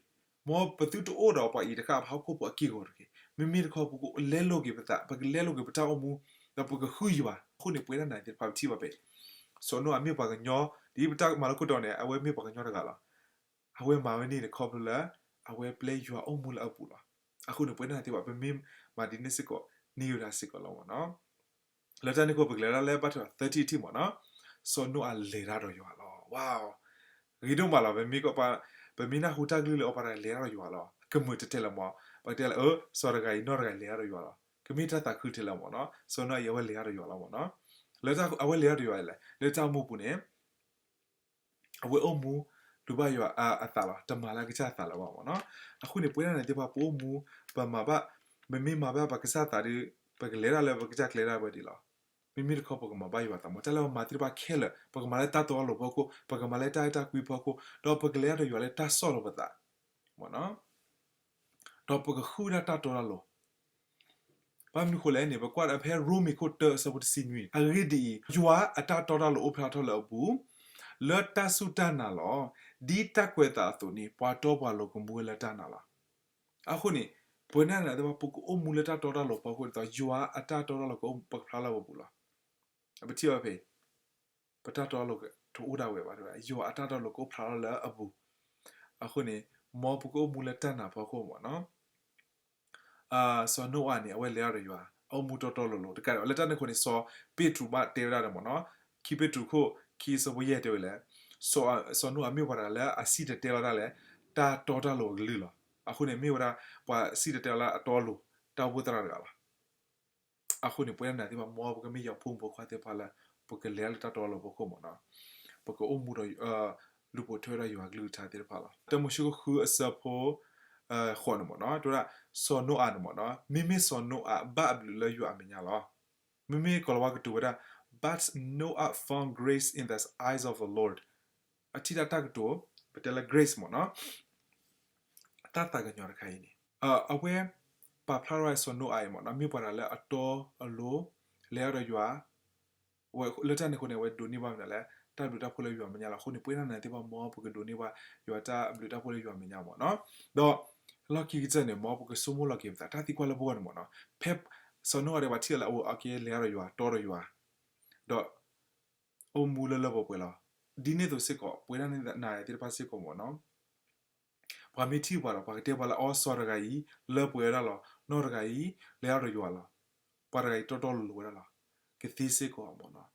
ၤ, မ်ပသုတအိၣ်ဒီးပှၤအံၤတဃၣ် ပှၤဟီၣ်ခိၣ်ဖိအက့ၢ်အဂီၤတဂ့ၤ. မ့မ့ၢ်တခီ ပကလဲလိာ်က့ၤပသး, ပကလဲလိာ်က့ၤပတၢ်အိၣ်မူ, ဒီးပကဃုယွၤ. အဃိန့ၣ် ပဝဲဒၣ်န့ၣ်သ့ၣ်တဖၣ် ပထံၣ်ဘၣ်ဖဲ စီၤနိအၤမ့ၢ်ပှၤကညီ, ဒ်ပတၢ်မၤလိခိၣ်တီန့ၣ် အဝဲမ့ၢ်ပှၤကညီတဂၤလီၤ. အဝဲမၤဝဲန့ၣ်န့ၣ် ခီဖျိလၢ အဝဲပျဲယွၤအိၣ်မူလၢအပူၤလီၤ. အဃိန့ၣ် ပဝဲဒၣ်န့ၣ်သ့ၣ်တဖၣ် ပမ့ၢ်မၤဒ်န့ၣ်စ့ၢ်ကီး န့ၢ်ဝဲဒၣ်စ့ၢ်ကီးလီၤမ့ၢ်နီၤ. လၢတၢ်န့ၣ်အဃိ ပကလဲၤဒၣ်လၢဘၣ်ထွဲသၢထံၣ်တထံၣ်မ့ၢ်နီၤ, စီၤနိအၤလဲၤတၢ်ဒီးယွၤလီၤ. ဝါ, ဂ့ၤဒိၣ်မးလီၤ. ပမ့ၢ်ကီး, ပမ့ၢ်နၢ်ဟူတၢ်ကလုၢ်လၢအီၤ ပှၤတဂၤလဲၤတၢ်ဒီးယွၤလီၤ. ကမုာ်တတဲလၢၤမ့ၢ်, ပကတဲလၢ အၢ စီၤတဂၤအံၤ နီၢ်တဂၤလဲၤတၢ်ဒီးယွၤလီၤ. ကမ့ၢ်တၢ်သးခုတတဲလၢၤမ့ၢ်နီၤ, စီၤနိအၤအံၤ အဝဲလဲၤတၢ်ဒီးယွၤလီၤမ့ၢ်နီၤ. လၢတၢ်အဝဲလဲၤတၢ်ဒီးယွၤလဲၣ်, လၢတၢ်အိၣ်မူအပူၤန့ၣ် အဝဲအိၣ်မူ လူၤဘၣ်ယွၤအသးလီၤ, တမၤလၢအကစၢ်အသးလၢၤဘၣ်မ့ၢ်နီၤ. အဃိန့ၣ် ပဝဲဒၣ်န့ၣ်သ့ၣ်တဖၣ် ပအိၣ်မူ ပမၤဘၣ်, ပမ့ၢ်မၤဘၣ်ပကစၢ်သးဒီး ပကလဲၤတၢ်လၢပကစၢ်ကျဲဒၣ်ဝဲဒၣ်လီၤ. မ့မ့ၢ်တခီ ပကမၤဘၣ်ယွၤအသးမ့ၢ် တၢ်လၢပမၤသ့ၣ်တဖၣ်ခဲလၢာ် ပကမၤလၢတၢ်တီတၢ်လိၤဖီခိၣ်, ပကမၤလၢတၢ်အဲၣ်တၢ်ကွံဖီခိၣ်, ဒီးပကလဲၤတၢ်ဒီးယွၤလၢတၢ်ဆီၣ်လီၤပသး မ့ၢ်နီၤ. ဒီးပကဃုဒၣ်တၢ်တီတၢ်လိၤ ဘၣ်မနုၤဃိလဲၣ်န့ၣ် ပကွၢ်ဒီးဖဲရိမ့ၤခိၣ်တၢအဆၢဖိတဆံနွံန့ၣ်, အဂ့ၢ်ဒ်အံၤ, ယွၤအတၢ်တီတၢ်လိၤအိၣ်ဖျါထီၣ်လၢအပူၤ လၢတၢ်စူၢ်တၢ်နာ်လီၤ. ဒ်တၢ်ကွဲးအသးအသိးန့ၣ် ပှၤတီပှၤလိၤကမူဝဲလၢတၢ်နာ်လီၤ. အဃိန့ၣ် ပဝဲဒၣ်န့ၣ်သ့ၣ်တဖၣ် ပကအိၣ်မူလၢတၢ်တီတၢ်လိၤဖီခိၣ်ဒ်သိး ယွၤအတၢ်တီတၢ်လိၤကအိၣ်ပကဖျါလၢပပူၤလီၤ. ပထံၣ်ဘၣ်ဖဲ ပတၢ်တီတၢ်လိၤတအိၣ်ဒၣ်ဝဲဘၣ်, ယွၤအတၢ်တီတၢ်လိၤကအိၣ်ဖျါထီၣ်လၢအပူၤ. အဃိန့ၣ် မ်ပကအိၣ်မူလၢတၢ်နာ်ဖီခိၣ်မ့ၢ်နီၤ. စီၤနိအၤန့ၣ် အဝဲလဲၤတၢ်ဒီးယွၤ အအိၣ်မူတီတီလိၤလိၤတကးဒံးဘၣ်. လၢတၢ်န့ၣ်အဃိန့ၣ် စီၤပ့းတရူးဘၣ်တဲဝဲဒၣ်ဒီးမ့ၢ်နီၤ, ခံပ့းတရူးခိၣ်ခံအဆၢဖိယဲၢ်တဲဝဲလဲၣ်, စီၤနိအၤမ့ၢ်ပှၤတဂၤလၢအစံၣ်တဲၤတဲလီၤတၢ်လၢ တၢ်တီတၢ်လိၤအကလုၢ်လီၤ. အဃိန့ၣ် မ့ၢ်ဝဲဒၣ် ပှၤစံၣ်တဲၤတဲလီၤလၢအတီအလိၤ တၢ်အိၣ်ဖှိၣ်သရၣ်တဂၤလီၤ. အဃိန့ၣ် ပဝဲဒၣ်န့ၣ်သ့ၣ်တဖၣ် မ်ပကမ့ၢ်ယွၤဖိမုၣ်ဖိခွါသ့ၣ်တဖၣ်လၢ ပကလဲၤလၢတၢ်တီတၢ်လိၤဖီခိၣ်မ့ၢ်နီၤ, ပကအိၣ်မူဒီး လူၤပိာ်ထွဲဒီးယွၤကလုၢ်ကထါသ့ၣ်တဖၣ်လီၤ. တၢမိၤၡ့ခိၣ်ဃုအဆၢဖိ ဃိးန့ၣ်မ့ၢ်နီၤ တဲဝဲဒၣ် စီၤနိအၤန့ၣ်မ့ၢ်နီၤ မ့မ့ၢ်စီၤနိအၤဘၣ်အဘျုးလၢယွၤအမဲာ်ညါလီၤ. မ့မ့ၢ်ကိၤလၤဝါကတိၤဝဲဒၣ် But Noah found grace in the eyes of the Lord. အထံၣ်တၢ်တၢ်ကတိၤ ပတဲလၢ grace မ့ၢ်နီၤ တၢ်သးကညီၤတခါအံၤန့ၣ် အဝဲပာ်ဖျါထီၣ်ဝဲစီၤနိအၤအံၤမ့ၢ်နီၤ မ့ၢ်ပှၤတဂၤလၢအတီအလိၤ လဲၤတၢ်ဒီးယွၤ လၢတၢ်န့ၣ်အဃိန့ၣ် အဝဲဒိးန့ၢ်ဘၣ်မနုၤလဲၣ် တၢ်ဘျုးတၢ်ဖှိၣ်လၢယွၤမဲာ်ညါလီၤ. အဃိန့ၣ် ပဝဲဒၣ်န့ၣ်သ့ၣ်တဖၣ် မ်ပကဒိးန့ၢ်ဘၣ်ယွၤတၢ်ဘျုးတၢ်ဖှိၣ်လၢယွၤမဲာ်ညါမ့ၢ်နီၤ. ဒီးလီၢ်ခံကတၢၢ်န့ၣ် မ်ပကဆိကမိၣ်လီၤက့ၤပသး တၢ်သံကွၢ်လၢပဂီၢ်န့ၣ်မ့ၢ်နီၤ ဖဲစီၤနိအၤဒဲးပှၤထံၣ်လၢအအိၣ်အက့ၤလဲၤတၢ်ဒီးယွၤ တီဒီးယွၤ ဒီး အိၣ်မူလၢလၢပှဲၤပှဲၤလီၤ. ဒ်န့ၣ်အသိးစ့ၢ်ကီး ပဝဲဒၣ်န့ၣ်သ့ၣ်တဖၣ်စ့ၢ်ကီးမ့ၢ်နီၤ ပှၤမ့ၢ်ထံၣ်ပှၤဒီး ပှၤကတဲပှၤလၢအီစီၤတဂၤအံၤ လၢပှဲၤဝဲဒၣ်လီၤ. နီၢ်တဂၤအံၤ လဲၤတၢ်ဒီးယွၤလီၤ. ပှၤတဂၤအံၤတီတီလိၤလိၤဝဲဒၣ်လီၤ. ကသ့စ့ၢ်ကီးမ့ၢ်နီၤ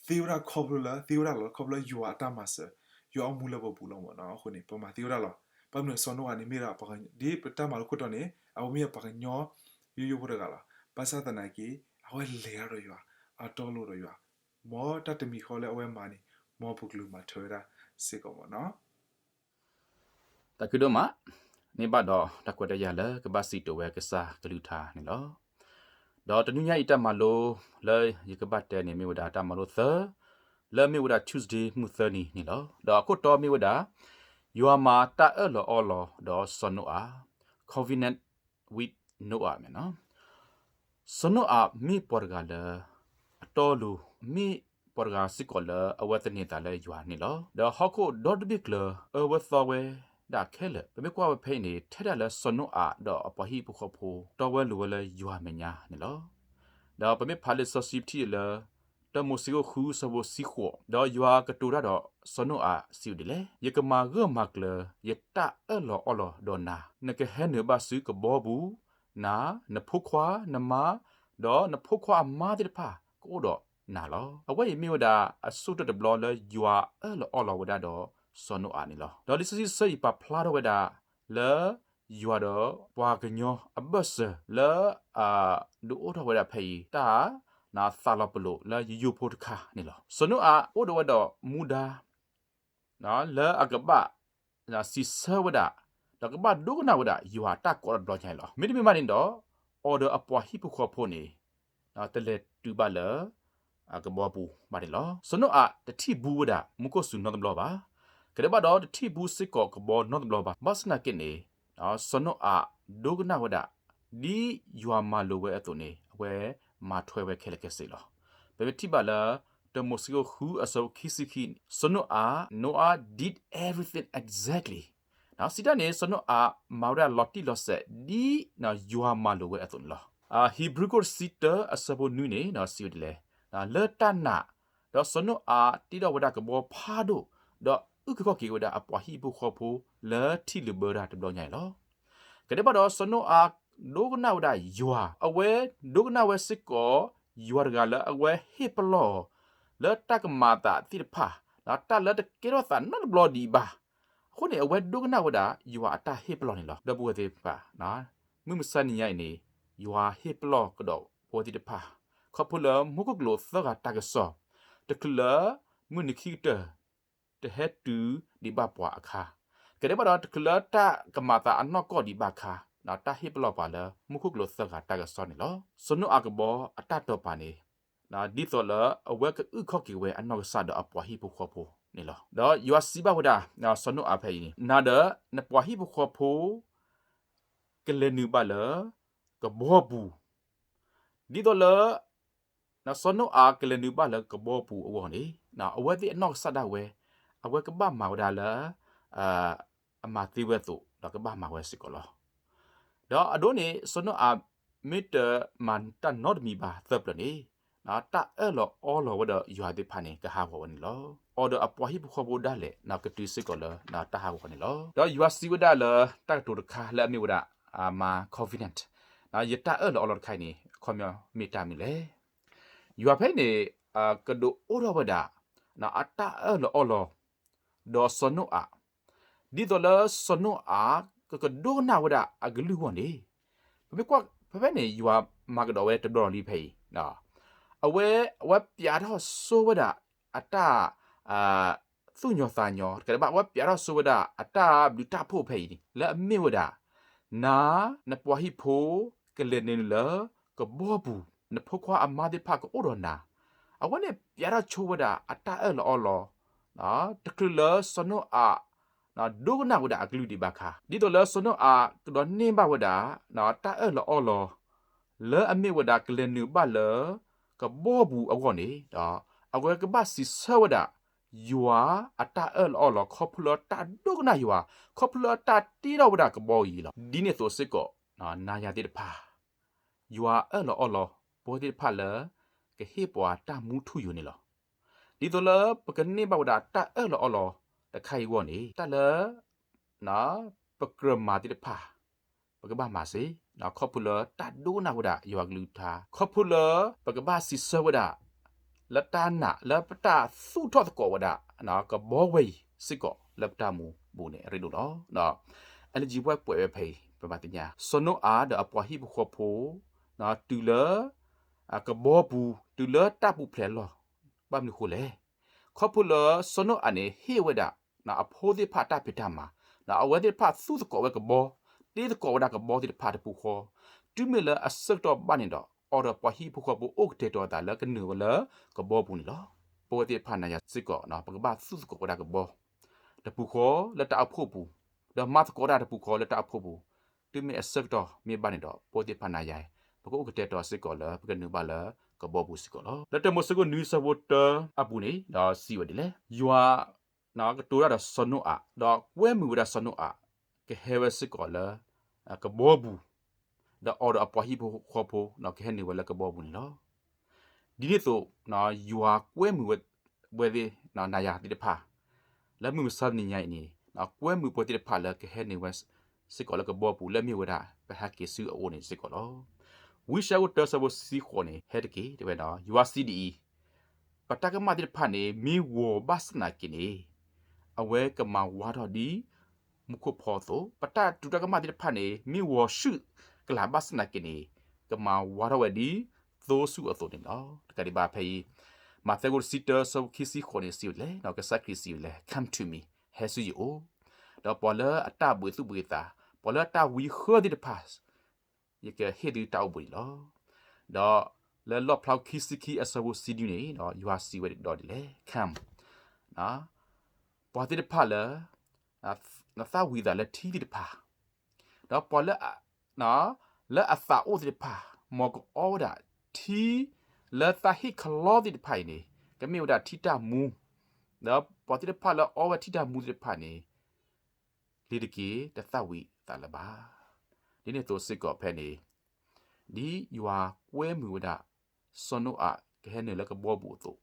သ့ဝဲဒၣ်ခီဖျိလၢ သ့ဝဲဒၣ်လီၤခီဖျိလၢယွၤအတၢ်မၤစၢၤ ယွၤအိၣ်မူလၢပပူၤလီၤမ့ၢ်နီၤ. အဃိန့ၣ် ပမၤသ့ဝဲဒၣ်လီၤ. ဘၣ်မနုၤစီၤနိအၤန့ၣ်မ့ၢ်ဒၣ် ဒ်ပတၢ်မၤလိခိၣ်တီန့ၣ် အဝဲမ့ၢ်ပှၤကညီ ယိယိဖိတဂၤလီၤ. ဘၣ်ဆၣ်သနာ်က့ အဝဲလဲၤတၢ်ဒီးယွၤ အတီလိၤဒီးယွၤ မ်တၢ်တမံၤဃီလၢအဝဲမၤန့ၣ် မ်ပကလူၤမၤထွဲဝဲဒၣ်စ့ၢ်ကီးမ့ၢ်နီၤ. တၢ်ခုဒိၣ်မး မ့ၢ်ဘၣ်ဒီးတၢ်ခွဲးတၢ်ယာ်လၢကဘၣ်စံးတဲာ်ဝဲကစၢ်ကလုၢ်ကထါန့ၣ်လီၤ. ဒီးတနွံညါအံၤတၢ်မၤလိလၢယကဘၣ်တဲန့ၣ်မ့ၢ်ဝဲဒၣ်တၢ်မၤလိသၢ လၢမ့ၢ်ဝဲဒၣ် Tuesday မုၢ်သၢနံၤန့ၣ်လီၤ. ဒီးအခိၣ်တီမ့ၢ်ဝဲဒၣ် ယွၤမၤတၢ်အၢၣ်လီၤအီလီၤဒီးစီၤနိအၤ Covenant with Noah မ့ၢ်နီၤ. စီၤနိအၤမ့ၢ်ပှၤတဂၤလၢ အတီအလိၤ မ့ၢ်ပှၤတဂၤစ့ၢ်ကီးလၢအဝဲသန့ၤသးလၢယွၤန့ၣ်လီၤ. ဒီးဟီၣ်ခိၣ်ဒီတဘ့ၣ်ကျၢၤ အၢဝဲသီဝဲ ဒၣ်ခဲလၢာ်. ပမ့ၢ်ကွၢ်ဝဲဖဲအံၤန့ၣ် ထဲဒၣ်လၢစီၤနိအၤဒီးအပှၤဟံၣ်ဖိဃီဖိ တီဝဲလိၤဝဲလၢယွၤမဲာ်ညါန့ၣ်လီၤ. ဒီးပမ့ၢ်ဖးလံာ်စီဆှံပထံၣ်လၢ တၢမိၤၡ့ခိၣ်ဃုအဆၢဖိတဆံဃိး, ဒီးယွၤကတိၤတၢ်ဒီးစီၤနိအၤစံးဝဲဒ်လဲၣ်, ယကမၤဂၢၢ်မၤကျၢၤယတၢ်အၢၣ်လီၤအီလီၤဒီးနၤ, နကဟဲနုာ်ဘၣ်ဆူကဘီပူၤ, နၤ, နဖိခွါ, နမါ, ဒီးနဖိခွါအမါသ့ၣ်တဖၣ်ကအိၣ်ဒီးနၤလီၤ. အဝဲအံၤမ့ၢ်ဝဲဒၣ်အဆိကတၢၢ်တဘျီလၢယွၤအၢၣ်လီၤအီလီၤဝဲဒၣ်ဒီးစီၤနိအၤန့ၣ်လီၤ. ဒီးလံာ်စီဆှံဆၢအံၤပာ်ဖျါထီၣ်ဝဲဒၣ်လၢ ယွၤဒီးပှၤကညီအဘၢၣ်စၢၤလၢ အဒုးအိၣ်ထီၣ်ဝဲဒၣ်ဖဲအံၤ တၢ်သးလီၤပလိာ်လၢယိယိဖိတခါန့ၣ်လီၤ. စီၤနိအၤအိၣ်ဒီးဝဲဒီးမူဒါ လၢအကဘၣ်စံးဆၢဝဲဒၣ် ဒီးကဘၣ်ဒိကနၣ်ဝဲဒၣ်ယွၤအတၢ်ကိးတဘျီညါအံၤလီၤ. မ့တမ့ၢ်ဘၣ်န့ၣ်ဒီး အီၤဒီးအပှၤဟံၣ်ဖိဃီဖိန့ၣ် တလဲၤတုၤဘၣ်လၢ ကဘီပူၤဘၣ်န့ၣ်လီၤ. စီၤနိအၤတထံၣ်ဘူးဝဲဒၣ်မူခိၣ်စူၤနီတဘျီဘၣ်. ကဒဲးဘၣ်ဒီးတထံၣ်ဘူးစ့ၢ်ကီးကဘီနီတဘျီဘၣ်. ဘၣ်ဆၣ်သနာ်က့န့ၣ် စီၤနိအၤဒိကနၣ်ဝဲဒၣ် ဒ်ယွၤမၤလိာ်ဝဲအသိးန့ၣ် အဝဲမၤထွဲဝဲခဲလၢာ်ခဲဆ့လီၤ. ပမ့ၢ်ထံၣ်ဘၣ်လၢ တၢမိၤၡ့ခိၣ်ဃုအဆၢဖိခံဆံခံန့ၣ် စီၤနိအၤ Noah did everything exactly စံးတၢ်န့ၣ် စီၤနိအၤမၤဝဲဒၣ်လီၤတံၢ်လီၤဆဲး ဒ်ယွၤမၤလိာ်ဝဲအသိးန့ၣ်လီၤ. ဟံဘြူၤခိၣ်တဆံတၢအဆၢဖိနွံန့ၣ် စံးဝဲဒ်လဲၣ်, လၢတၢ်နာ် ဒီးစီၤနိအၤတ့ထီၣ်ဝဲဒၣ်ကဘီဖးဒိၣ် ဒီးအုၣ်က့ၤခီၣ်က့ၤဝဲဒၣ်အပှၤဟံၣ်ဖိဃီဖိလၢထံလုာ်ဘၢတၢ်တဘျီညါအံၤလီၤ. ကဒဲးဘၣ်ဒီးစီၤနိအၤဒိကနၣ်ဝဲဒၣ်ယွၤ, အဝဲဒိကနၣ်ဝဲစ့ၢ်ကီး ယွၤတဂၤလၢအဝဲဟ့ၣ်ပလီၢ်အီၤ လၢတၢ်ကမၤအသးသ့ၣ်တဖၣ် ဒီးတၢ်လၢတကဲထီၣ်သးနီတဘျီဒံးဘၣ်. အဃိန့ၣ် အဝဲဒိကနၣ်ဝဲဒၣ်ယွၤအတၢ်ဟ့ၣ်ပလီၢ်န့ၣ်လီၤ. ဒီပုၢ်ဝဲၢ်သ့ၣ်တဖၣ် မုၢ်မဆါနံၤညါအံၤန့ၣ် ယွၤဟ့ၣ်ပလီၢ်ကဒီးပဝဲသ့ၣ်တဖၣ် ခီဖျိလၢမူခိၣ်ကလူးသၢဂၤတၢ်ကစီၣ် တချုးလၢမုၢ်နံၤခံကတၢၢ် တဟဲတုၤဒံးဘၣ်ပှၤအခါ, ကဒဲးဘၣ်ဒီးတချုးလၢတၢ်ကမၤသးအနီၢ်ကီၢ်ဒံးဘၣ်အခါ တၢ်ဟ့ၣ်ပလီၢ်ပှၤလၢမူခိၣ်ကလူးသၢဂၤတၢ်ကစီၣ်န့ၣ်လီၤ. စီၤနိအၤကဘီအတၢ်တိာ်ပာ်န့ၣ် ဒ်သိးလၢအဝဲကအုၣ်ခီၣ်က့ၤဝဲအနီၢ်ကစၢ်ဒီးအပှၤဟံၣ်ဖိဃီဖိန့ၣ်လီၤ. ဒီးယွၤစံးဘၣ်ဝဲဒၣ် စီၤနိအၤဖဲအံၤန့ၣ် နၤဒီးနပှၤဟံၣ်ဖိဃီဖိ ကလဲၤနုာ်ဘၣ်လၢကဘီပူၤ, ဒ်သိးလၢ စီၤနိအၤကလဲၤနုာ်ဘၣ်လၢကဘီပူၤအဂီၢ်န့ၣ် အဝဲသ့ၣ်အနီၢ်ကစၢ်ဒၣ်ဝဲ အဝဲကဘၣ်မၤဝဲဒၣ်လၢ အမၤသ့ဝဲအသိး ဒီးကဘၣ်မၤဝဲစ့ၢ်ကီးလီၤ. ဒီးအဒိန့ၣ် စီၤနိအၤမ့ၢ်တမၤတၢ်နီတမံၤဘၣ်သၢပျၢၤန့ၣ် တၢ်အၢၣ်လီၤအီလီၤဝဲဒီးယွၤသ့ၣ်တဖၣ်န့ၣ် ကဟးဂီၤဝဲန့ၣ်လီၤ. အီၤဒီးအပှၤဟံၣ်ဖိဃီဖိဒၣ်လဲာ် ကတုၤစ့ၢ်ကီးလၢတၢ်ဟးဂီၤန့ၣ်လီၤ. ဒီးယွၤစံးဝဲဒၣ်လၢတၢ်ကတိၤတခါလၢအမ့ၢ်ဝဲဒၣ် my covenant ယတၢ်အၢၣ်လီၤအီလီၤတခါအံၤန့ၣ် အခီပညီမ့ၢ်တၢ်မနုၤလဲၣ်. ယွၤဖဲအံၤန့ၣ် ကဒုးအိၣ်ထီၣ်ဝဲဒၣ် အတၢ်အၢၣ်လီၤအီလီၤ ဒီးစီၤနိအၤ ဒ်သိးလၢစီၤနိအၤ ကကဒိကနၣ်ဝဲဒၣ်အကလုၢ်အဂီၢ်န့ၣ် ပမ့ၢ်ကွၢ်ဖဲဖဲန့ၣ် ယွၤမၤကဒီးဝဲတဘျီလံဖဲအံၤ အဝဲ အဝဲပျးထီၣ်ဆိဝဲဒၣ်အတၢ် သူၣ်ညီၤသးညီ တကးဒံးဘၣ် အဝဲပျးထီၣ်ဆိဝဲဒၣ်အတၢ်ဘျုးတၢ်ဖှိၣ်ဖဲအံၤန့ၣ် လၢအမ့ၢ်ဝဲဒၣ် နၤ နပှၤဟံၣ်ဖိ ကလဲၤနုာ်လၢကဘီပူၤ နဖိခွါအမါသ့ၣ်တဖၣ်ကအိၣ်ဒီးနၤ အဝဲန့ၣ်ပျးထီၣ်ဆိဝဲဒၣ်အတၢ်အၢၣ်လီၤအီလီၤ တချုးလၢစီၤနိအၤ ဒိကနၣ်ဝဲဒၣ်အကလုၢ်ဒံးဘၣ်အခါ ဒ်သိးလၢစီၤနိအၤကဒိးန့ၢ်ဘၣ်ဝဲဒၣ် တၢ်အၢၣ်လီၤအီလီၤ လၢအမ့ၢ်ဝဲဒၣ်ကလဲၤနုာ်ဘၣ်လၢကဘီပူၤအဂီၢ်န့ၣ် အဝဲကဘၣ်စံးဆၢဝဲဒၣ် ယွၤအတၢ်အၢၣ်လီၤအီလီၤ ခီဖျိလၢတၢ်ဒိကနၣ်ယွၤ ခီဖျိလၢတၢ်တ့ထီၣ်ဝဲဒၣ်ကဘီအံၤလီၤ. ဒ်န့ၣ်အသိးစ့ၢ်ကီး နၤယၤသ့ၣ်တဖၣ် ယွၤအၢၣ်လီၤအီလီၤ ပဝဲသ့ၣ်တဖၣ်လၢ ကဟ့ၣ်ပှၤတၢ်မူထူယိာ်န့ၣ်လီၤ. ဒ်သိးလၢပကန့ၢ်ဘၣ်ဝဲဒၣ်တၢ်အၢၣ်လီၤအီလီၤတခါအံၤအဂီၢ်န့ၣ် တၢ်လၢ ပကြၢးမၤသ့ၣ်တဖၣ် ပကဘၣ်မၤစ့ၢ် ခီဖျိလၢတၢ်ဒိကနၣ်ဝဲဒၣ်ယွၤကလုၢ်ကထါ ခီဖျိလၢပကဘၣ်စံးဆၢဝဲဒၣ် လၢတၢ်နာ်လၢပတၢ်သူၣ်ထီၣ်သကိးဝဲဒၣ် ကဘီဝဲအံၤစ့ၢ်ကီးလၢပတၢ်မူပူၤန့ၣ် အရ့ဒိၣ်လီၤ. အဲလၢယံၤပှဲၤပှဲၤဝဲဖဲအံၤ ပဘၣ်သ့ၣ်ညါ စီၤနိအၤဒီးအပှၤဟံၣ်ဖိဃီဖိ တုၤလၢ ကဘီပူၤ တုၤလၢတၢ်ပူၤဖျဲးအလီၢ် ဘၣ်မနုၤအဃိလဲၣ်. ခီဖျိလၢစီၤနိအၤန့ၣ် ဟ့ၣ်ဝဲဒၣ် အဖိသ့ၣ်တဖၣ်တၢ်ဖံးတၢ်မၤ အဝဲသ့ၣ်တဖၣ်သူၣ်သကိးဝဲကဘီ တ့သကိးဝဲဒၣ်ကဘီသ့ၣ်တဖၣ်တပူၤဃီ တုၤမ့ၢ်လၢအဆၢကတီၢ်ဘၣ်န့ၣ်ဒီး အီၤဒီးပှၤဟံၣ်ဖိဃီဖိအိၣ်ကတဲာ်ကတီၤအသးလၢကနုာ်ဝဲလၢကဘီပူၤန့ၣ်လီၤ. ပဝဲသ့ၣ်တဖၣ်နၤယၤစ့ၢ်ကီး ပကဘၣ်သူၣ်သကိးဝဲဒၣ်ကဘီ တပူၤဃီလၢတၢ်အိၣ်ဖှိၣ်ပူၤ ဒီးမၤသကိးတၢ်တပူၤဃီလၢတၢ်အိၣ်ဖှိၣ်ပူၤ တုၤမ့ၢ်အဆၢကတီၢ်မ့ၢ်ဘၣ်န့ၣ်ဒီး ပဝဲသ့ၣ်တဖၣ်နၤယၤ ပကအိၣ်ကတဲာ်ကတီၤစ့ၢ်ကီးလၢ ပကနုာ်ဘၣ်လၢကဘီပူၤစ့ၢ်ကီးလီၤ. လၢတၢမိၤၡ့ခိၣ်နွံဆၢဖိတၢအပူၤန့ၣ် ဒီးစံးဝဲဒ်လဲၣ်, ယွၤ ကတိၤတၢ်ဒီးစီၤနိအၤ, ဒီးကွဲမုာ်ဝဲဒၣ်စီၤနိအၤ ကဟဲဝဲစ့ၢ်ကီးလၢ ကဘီပူၤ, ဒီးအီၤဒီးအပှၤဟံၣ်ဖိဃီဖိ ကဟဲနုာ်ဝဲလၢကဘီပူၤန့ၣ်လီၤ. ဒ်န့ၣ်အသိး ယွၤကွဲမုာ်ဝဲသ့ၣ် နၤယၤသ့ၣ်တဖၣ် လၢမုၢ်မဆါတနံၤညါအံၤန့ၣ် ကွဲမုာ်ပဝဲသ့ၣ်တဖၣ်လၢကဟဲနုာ်ဝဲစ့ၢ်ကီးလၢကဘီပူၤ လၢအမ့ၢ်ဝဲဒၣ် ပဟဲက့ၤဆူအအိၣ်န့ၣ်စ့ၢ်ကီးလီၤ. ဝံယၡါယၤ တၢ ဆၢဖိတဆံဃိးန့ၣ် ဟဲတက့ၢ် တဲဝဲဒီး ယွၤစံးဒ်အံၤ, ပတၢ်ကမၣ်သ့ၣ်တဖၣ်န့ၣ် မ့ၢ်ဂီၤဘၣ်ဆၣ်သနာ်က့န့ၣ် အဝဲကမၤဝါထီၣ်ဒ်မူခိၣ်ဖီအသိး, ပတၢ်တူာ်တၢ်ကမၣ်သ့ၣ်တဖၣ်န့ၣ် မ့ၢ်ဂီၤဆူၣ်ကလာ်ဘၣ်ဆၣ်သနာ်က့န့ၣ် ကမၤဝါထီၣ်ဝဲဒ်သိဆူၣ်အသိးန့ၣ်လီၤ. တကးဒံးဘၣ်ဖဲအံၤ မးသဲ ဆၢဒိၣ်တဆံတၢ ဆၢဖိခံဆံဃိးန့ၣ် စံးဝဲဒ်လဲၣ်, ကစၢ်ခရံာ်စံးဝဲဒ်လဲၣ်, Come to me, ဟဲဆူယအိၣ်, ဒီးပှၤလၢအတၢ်ဘှံးသူၣ်ဘှံးသး, ပှၤလၢအတၢ်ဝံဃၢသ့ၣ်တဖၣ် ယကဟ့ၣ်သုတၢ်အိၣ်ဘှံးန့ၣ်လီၤ. ဒီးလၢလီၣ်ဖျါ ခံဆံခံ အဆၢဖိတဆံနွံန့ၣ် ယွၤစံးဝဲဒ်လဲၣ်, Come, ပှၤသ့ၣ်တဖၣ်လၢ အသၣ်ဝံၤအသးလၢထံသ့ၣ်တဖၣ်, ဒီးပှၤလၢ လၢအသးအိၣ်သ့ၣ်တဖၣ်, မ်ကအီဝဲဒၣ်ထံ လၢသးဟ့ၣ်ခီလီသ့ၣ်တဖၣ်အံၤန့ၣ် ကမ့ၢ်ဝဲဒၣ်ထံတၢ်မူ, ဒီးပှၤသ့ၣ်တဖၣ်လၢအီဝဲထံတၢ်မူသ့ၣ်တဖၣ်န့ၣ် လ့ၤတက့ၤတသၣ်ဝံၤအသးလၢၤဘၣ်. ဒ်န့ၣ်အသိးစ့ၢ်ကီးဖဲန့ၣ် ဒ်ယွၤကွဲမုာ်ဝဲဒၣ် စီၤနိအၤကဟဲနုာ်လၢကဘီပူၤအသိး,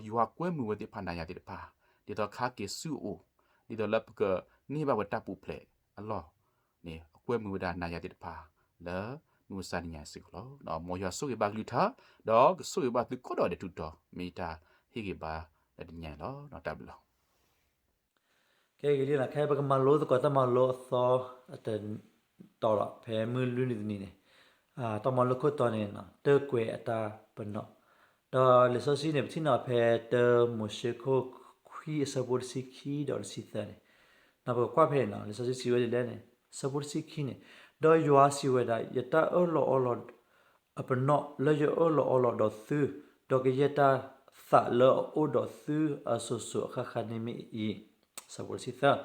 ယွၤကွဲမုာ်ဝဲသ့ၣ်တဖၣ် နၤယၤသ့ၣ်တဖၣ် ဒ်သိးခါက့ၤဆူအအိၣ်, ဒ်သိးလၢပကန့ၢ်ဘၣ်ဝဲတၢ်ပူၤဖျဲးအလီၢ်န့ၣ် အကွဲမုာ်ဝဲဒၣ်နၤယၤသ့ၣ်တဖၣ် လၢမုၢ်မဆါတနံၤညါစ့ၢ်ကီးလီၤ. မ်ယွၤဆိၣ်ဂ့ၤဘၣ်ကလုၢ်ကထါ, ဒီးကဆိၣ်ဂ့ၤဘၣ်သုကိးဂၤဒဲးထူးတီၤ မ့ၢ်ယတၢ်ဟ့ၣ်ဂ့ၤဘၣ်လၢတနံၤညါအံၤလီၤ. တၢ်ဘျုးလီၤ. ကဲဂ့ၤလံလီၤ, ခဲအံၤပကမၤလိသကိးတၢ်မၤလိအသီ အတတီၤလီၤ ဖဲမုၢ်လွံၢ်နံၤတနံၤန့ၣ်, တၢ်မၤလိခိၣ်တီန့ၣ် တၢၢ်ကွဲၤအတၢ်ပနီၣ်, ဒီးလံာ်စီဆှံန့ၣ် ပထံၣ်န့ၢ်ဖဲတၢမိၤၡ့ခိၣ်ခွံ အဆၢဖိတဆံခံဒီးတဆံသၢန့ၣ်, ပကကွၢ်ဖဲန့ၣ် လံာ်စီဆှံစံးဝဲဒ်လဲၣ်န့ၣ်, အဆၢဖိတဆံခံန့ၣ်, ဒီးယွၤစံးဝဲဒၣ်, ယတၢ်အၢၣ်လီၤအီလီၤ အပနီၣ်လၢယအၢၣ်လီၤအီလီၤဒီးသု, ဒီးကယဲၢ်တၢ်သးလၢအအိၣ်ဒီးသုအစိၤစိၤအဃၣ်ဃၣ်န့ၣ်မ့ၢ်အံၤ, အဆၢဖိတဆံသၢ,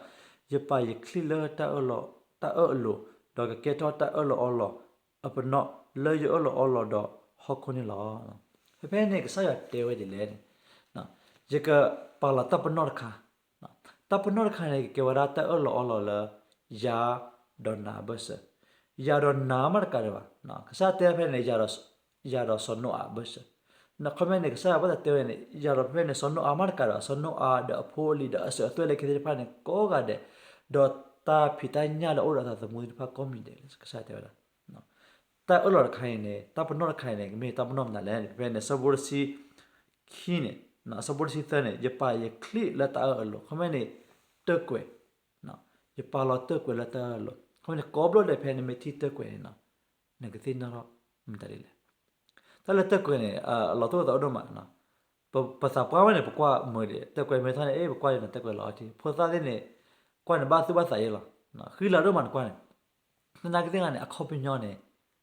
ယပာ်ယချံၣ်လၢတၢ်အၢၣ်လီၤ, တၢ်အၢၣ်အလိၤ, ဒီးကကဲထီၣ်တၢ်အၢၣ်လီၤအီလီၤ အပနီၣ်လၢယအၢၣ်လီၤအီလီၤဒီးဟီၣ်ခိၣ်န့ၣ်လီၤ. ဖဲဖဲန့ၣ် ကစၢ်ယွၤတဲဝဲဒ်လဲၣ်န့ၣ်, ယကပာ်လီၤတၢ်ပနီၣ်တခါ, တၢ်ပနီၣ်တခါန့ၣ် ကကဲဝဲဒၣ်တၢ်အၢၣ်လီၤအီလီၤလၢ ယၤဒီးနၤအဘၢၣ်စၢၤ, ယၤဒီးနၤမးတကးဒံးဘၣ်, ကစၢ်တဲဖဲန့ၣ် ယၤဒီးစီၤနိအၤအဘၢၣ်စၢၤ, အခီပညီန့ၣ် ကစၢ်ယွၤဘၣ်သးတဲဝဲန့ၣ် ယၤဒီးဖဲဖဲန့ၣ် စီၤနိအၤမးတကးဒံးဘၣ်, စီၤနိအၤဒီးအဖိအလံၤဒီးအစၢၤအသွဲၣ်လၢခံသ့ၣ်တဖၣ်န့ၣ် ကိးဂၤဒဲး, ဒီးတၢ်ဖံးတၢ်ညၣ်လၢအအိၣ်ဒီးအသးသမူသ့ၣ်တဖၣ်ကိးမံၤဒဲး ကစၢ်ယွၤတဲဝဲဒၣ် တၢ်အၢၣ်လီၤတခါအံၤန့ၣ် တၢ်ပနီၣ်တခါအံၤန့ၣ် ကမ့ၢ်တၢ်ပနီၣ်မနုၤလဲၣ်န့ၣ် ဖဲန့ၣ် အဆၢဖိတဆံခံန့ၣ်, အဆၢဖိတဆံသၢန့ၣ် ယပာ်ယချံၣ်လၢတၢ်အၢၣ်အလိၤ, အခီပညီန့ၣ် တၢၢ်ကွဲၤ, ယပာ်လီၤတၢၢ်ကွဲၤလၢတၢ်အၢၣ်အလိၤ, အခီပညီန့ၣ် ကိးဘျီဒဲးဖဲနမ့ၢ်ထံၣ်တၢၢ်ကွဲၤန့ၣ် နကသ့ၣ်နီၣ်ထီၣ်မတၤဒ်လဲၣ်. တၢ်လၢတၢၢ်ကွဲၤန့ၣ် အလီၤတိၢ်သးအိၣ်ဒိၣ်မး, ပသးပှၢ်ဝဲန့ၣ် ပကွၢ်မုာ်ဒံး တၢၢ်ကွဲၤမ့ၢ်ထီၣ်န့ၣ် အ့ၣ် ပကွၢ်ဒံးနီၤ တၢၢ်ကွဲၤလီၤထံ ဖိသၣ်သ့ၣ်န့ၣ် ကွၢ်န့ၣ်ဘၣ်သူၣ်ဘၣ်သးယဲလီၤ, ဃံလၤဒိၣ်မးနကွၢ်န့ၣ်, သနာ်က့သ့ၣ်တဖၣ်န့ၣ် အခီပညီန့ၣ်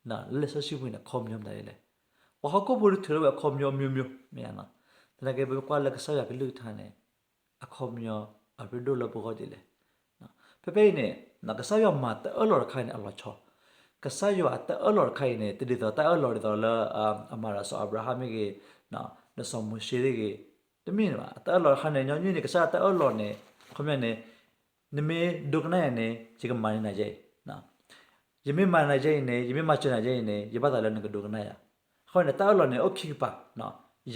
လၢလံာ်စီဆှံပူၤန့ၣ် အခီပညီမတၤဒ်လဲၣ်. ပှၤဟီၣ်ခိၣ်ဖိဒုးထုးထီၣ်ဝဲအခီပညီ မျိုးမျိုး မ့ၢ်ဧါနီၤ, သနာ်က့ပကွၢ်လၢကစၢ်ယွၤကလုၢ်ကထါန့ၣ် အခီပညီအရ့ဒိၣ်လၢပဂီၢ်ဒ်လဲၣ်. ဖဲဖဲအံၤန့ၣ် ကစၢ်ယွၤမၤတၢ်အၢၣ်လီၤတခါအံၤန့ၣ် အလီၤဆီ, ကစၢ်ယွၤတၢ်အၢၣ်လီၤတခါအံၤန့ၣ် တဒ်သိးတၢ်အၢၣ်လီၤဒ်သိးလၢ အမၤဒီးစီၤအၤဘြၤဟၣ်မ့ၢ်ဂ့ၤ, ဒီးစီၤမိၤၡ့မ့ၢ်ဂ့ၤ, တမ့ၢ်ဘၣ်. တၢ်အၢၣ်လီၤတခါန့ၣ် ညီနုၢ်န့ၣ် ကစၢ်ယွၤတၢ်အၢၣ်လီၤန့ၣ် အခီပညီန့ၣ် နမ့ၢ်ဒိကနၣ်ယၤန့ၣ် ယကမၤန့ၢ်နၤယဲအံၤ, ယမ့ၢ်မၤနၤယဲအံၤန့ၣ် ယမ့ၢ်မၤစၢၤနၤယဲအံၤန့ၣ် ယဘၣ်သးလၢနကဒိကနၣ်ယၤ. အဃိန့ၣ် တၢ်အၢၣ်လီၤန့ၣ် အိၣ်ခံကပၤ,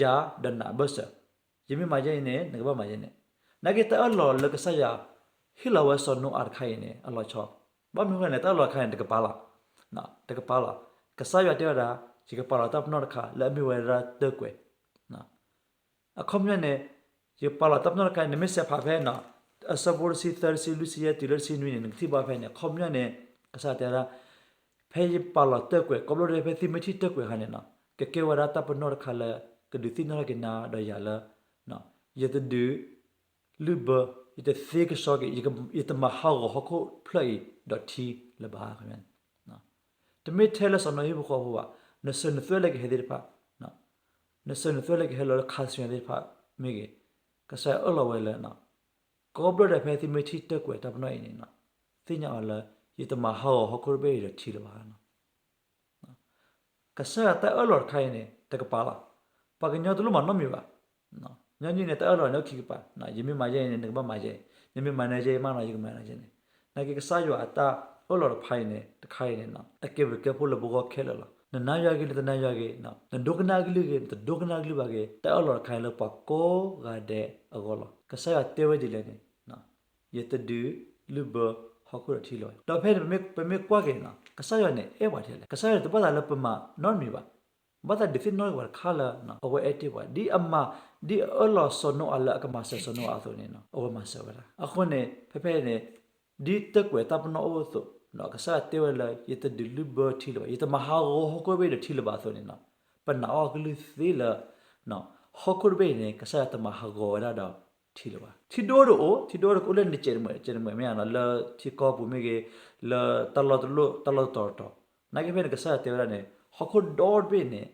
ယၤဒီးနၤအဘၢၣ်စၢၤ, ယမ့ၢ်မၤယဲအံၤန့ၣ် နကဘၣ်မၤယဲန့ၣ်. သနာ်က့တၢ်အၢၣ်လီၤလၢကစၢ်ယွၤ ဟ့ၣ်လီၤဝဲစီၤနိအၤတခါအံၤန့ၣ် အလီၤဆီ, ဘၣ်မနုၤအဃိလဲၣ်န့ၣ် တၢ်အၢၣ်လီၤတခါအံၤန့ၣ် တကပၤလီၤ, တကပၤလီၤ. ကစၢ်ယွၤတဲဝဲဒၣ် ယကပာ်လီၤတၢ်ပနီၣ်တခါလၢအမ့ၢ်ဝဲဒၣ်တၢၢ်ကွဲၤ အခီပညီန့ၣ် ယပာ်လီၤတၢ်ပနီၣ်တခါအံၤ နမ့ၢ်ဆဲးဖးဖဲ အဆၢဖိတဆံသၢ တဆံလွံၢ် တဆံယဲၢ် တုၤလၢတဆံနွံန့ၣ် နကထံၣ်ဘၣ်ဖဲန့ၣ် အခီပညီန့ၣ် ကစၢ်ယွၤတဲဝဲဒၣ် ဖဲယပာ်လီၤတၢၢ်ကွဲၤ ကိးဘျီဒဲးဖဲသုမ့ၢ်ထံၣ်တၢၢ်ကွဲၤအခါန့ၣ် ကကဲဝဲဒၣ်တၢ်ပနီၣ်တခါလၢ ကဒုးသ့ၣ်နီၣ်ထီၣ်က့ၤနၤဒီးယၤလၢ ယတဒုးလုၢ်ဘၢ ယတသ့ကဆှီက့ၤ ယတမၤဟးဂီၤဟီၣ်ခိၣ်ဖျၢၣ်အံၤဒီးထံလၢၤဘၣ်. တမ့ၢ်ထဲလၢစီၤနိအၤဟံၣ်ဖိဃီဖိဘၣ်, နစၢၤနသွဲၣ်လၢကဟဲသ့ၣ်တဖၣ်, နစၢၤနသွဲၣ်လၢကဟဲလီၤလၢခါဆူညါသ့ၣ်တဖၣ်မ့ၢ်ဂ့ၤ, ကစၢ်ယွၤအၢၣ်လီၤဝဲလၢ ကိးဘျီဒဲးဖဲသုမ့ၢ်ထံၣ်တၢၢ်ကွဲၤတၢ်ပနီၣ်အံၤန့ၣ် သ့ၣ်ညါအီၤလၢ ယတမၤဟးဂီၤဟီၣ်ခိၣ်တဘ့ၣ်အံၤဒီးထံလၢၤဘၣ်. ကစၢ်ယွၤတၢ်အၢၣ်လီၤတခါအံၤန့ၣ် တကပၤလီၤ. ပှၤကညီတလိၣ်မၤနီတမံၤဘၣ်. ညီနုၢ်န့ၣ် တၢ်အၢၣ်လီၤန့ၣ်အိၣ်ခံကပၤ, ယမ့ၢ်မၤယဲအံၤန့ၣ် နကဘၣ်မၤယဲအံၤ, နမ့ၢ်မၤနၤယဲအံၤမးနီၤ ယကမၤနၤယဲန့ၣ်. နာ်က့ကစၢ်ယွၤအတၢ်အၢၣ်လီၤတဖၣ်အံၤန့ၣ် တခါအံၤန့ၣ် အကဲဘျုးကဲဖှိၣ်လၢပဂီၢ်ခဲလၢာ်လီၤ. နနာ်ယွၤဂ့ၤ နတနာ်ယွၤဂ့ၤ, နဒိကနၣ်အကလုၢ်ဂ့ၤ နတဒိကနၣ်အကလုၢ်ဘၣ်ဂ့ၤ, တၢ်အၢၣ်လီၤတခါအံၤလၢပှၤကိးဂၤဒဲးအဂီၢ်လီၤ. ကစၢ်ယွၤတဲဝဲဒ်လဲၣ်န့ၣ် ယတဒုးလုၢ်ဘၢဟီၣ်ခိၣ်ဒီးထံလၢၤဘၣ်. ဒီးဖဲန့ၣ် ပမ့ၢ်ကွၢ်က့ၤန့ၣ် ကစၢ်ယွၤန့ၣ် အဲၣ်ပှၤထဲလဲၣ်. ကစၢ်ယွၤန့ၣ် တဘၣ်သးလၢပမၤနီတမံၤဘၣ်. ဘၣ်သးဒုးသ့ၣ်နီၣ်ထီၣ်က့ၤပှၤတခါလၢ အဝဲအဲၣ်တ့ၢ်ပှၤ ဒ်အမၤ ဒ်အအၢၣ်လီၤစီၤနိအၤလၢအကမၤစၢၤစီၤနိအၤအသိးန့ၣ် အဝဲမၤစၢၤဝဲဒၣ်. အဃိန့ၣ် ဖဲဖဲန့ၣ် ဒ်တၢ်ကွဲးတၢ်ပနီၣ်အိၣ်အသိး ကစၢ်ယွၤတဲဝဲလၢ ယတဒုးလုၢ်ဘၢထံလၢၤဘၣ်, ယတမၤဟးဂီၤဟီၣ်ခိၣ်တဘ့ၣ်ဒီးထံလၢၤဘၣ်အသိးန့ၣ် ပနာ်အီၤအကလုၢ်သ့လၢ ဟီၣ်ခိၣ်တဘ့ၣ်အံၤန့ၣ် ကစၢ်ယွၤတမၤဟးဂီၤဝဲဒၣ်ဒီးထံလၢၤဘၣ်. ထံဒိၣ်တအိၣ်, ထံဒိၣ်တအိၣ်လၢနစဲးတမှဲး စဲးတမှဲးမ့ၢ်ဧါနီၤ လၢထံကီၢ်ပူၤမ့ၢ်ဂ့ၤ, လၢတၢ်လီၢ်တလီၢ် တၢ်လီၢ်တတီၤတတီၤ, နာ်က့ဖဲန့ၣ် ကစၢ်ယွၤတဲဝဲဒၣ်န့ၣ် ဟီၣ်ခိၣ်ဒီတဘ့ၣ်န့ၣ်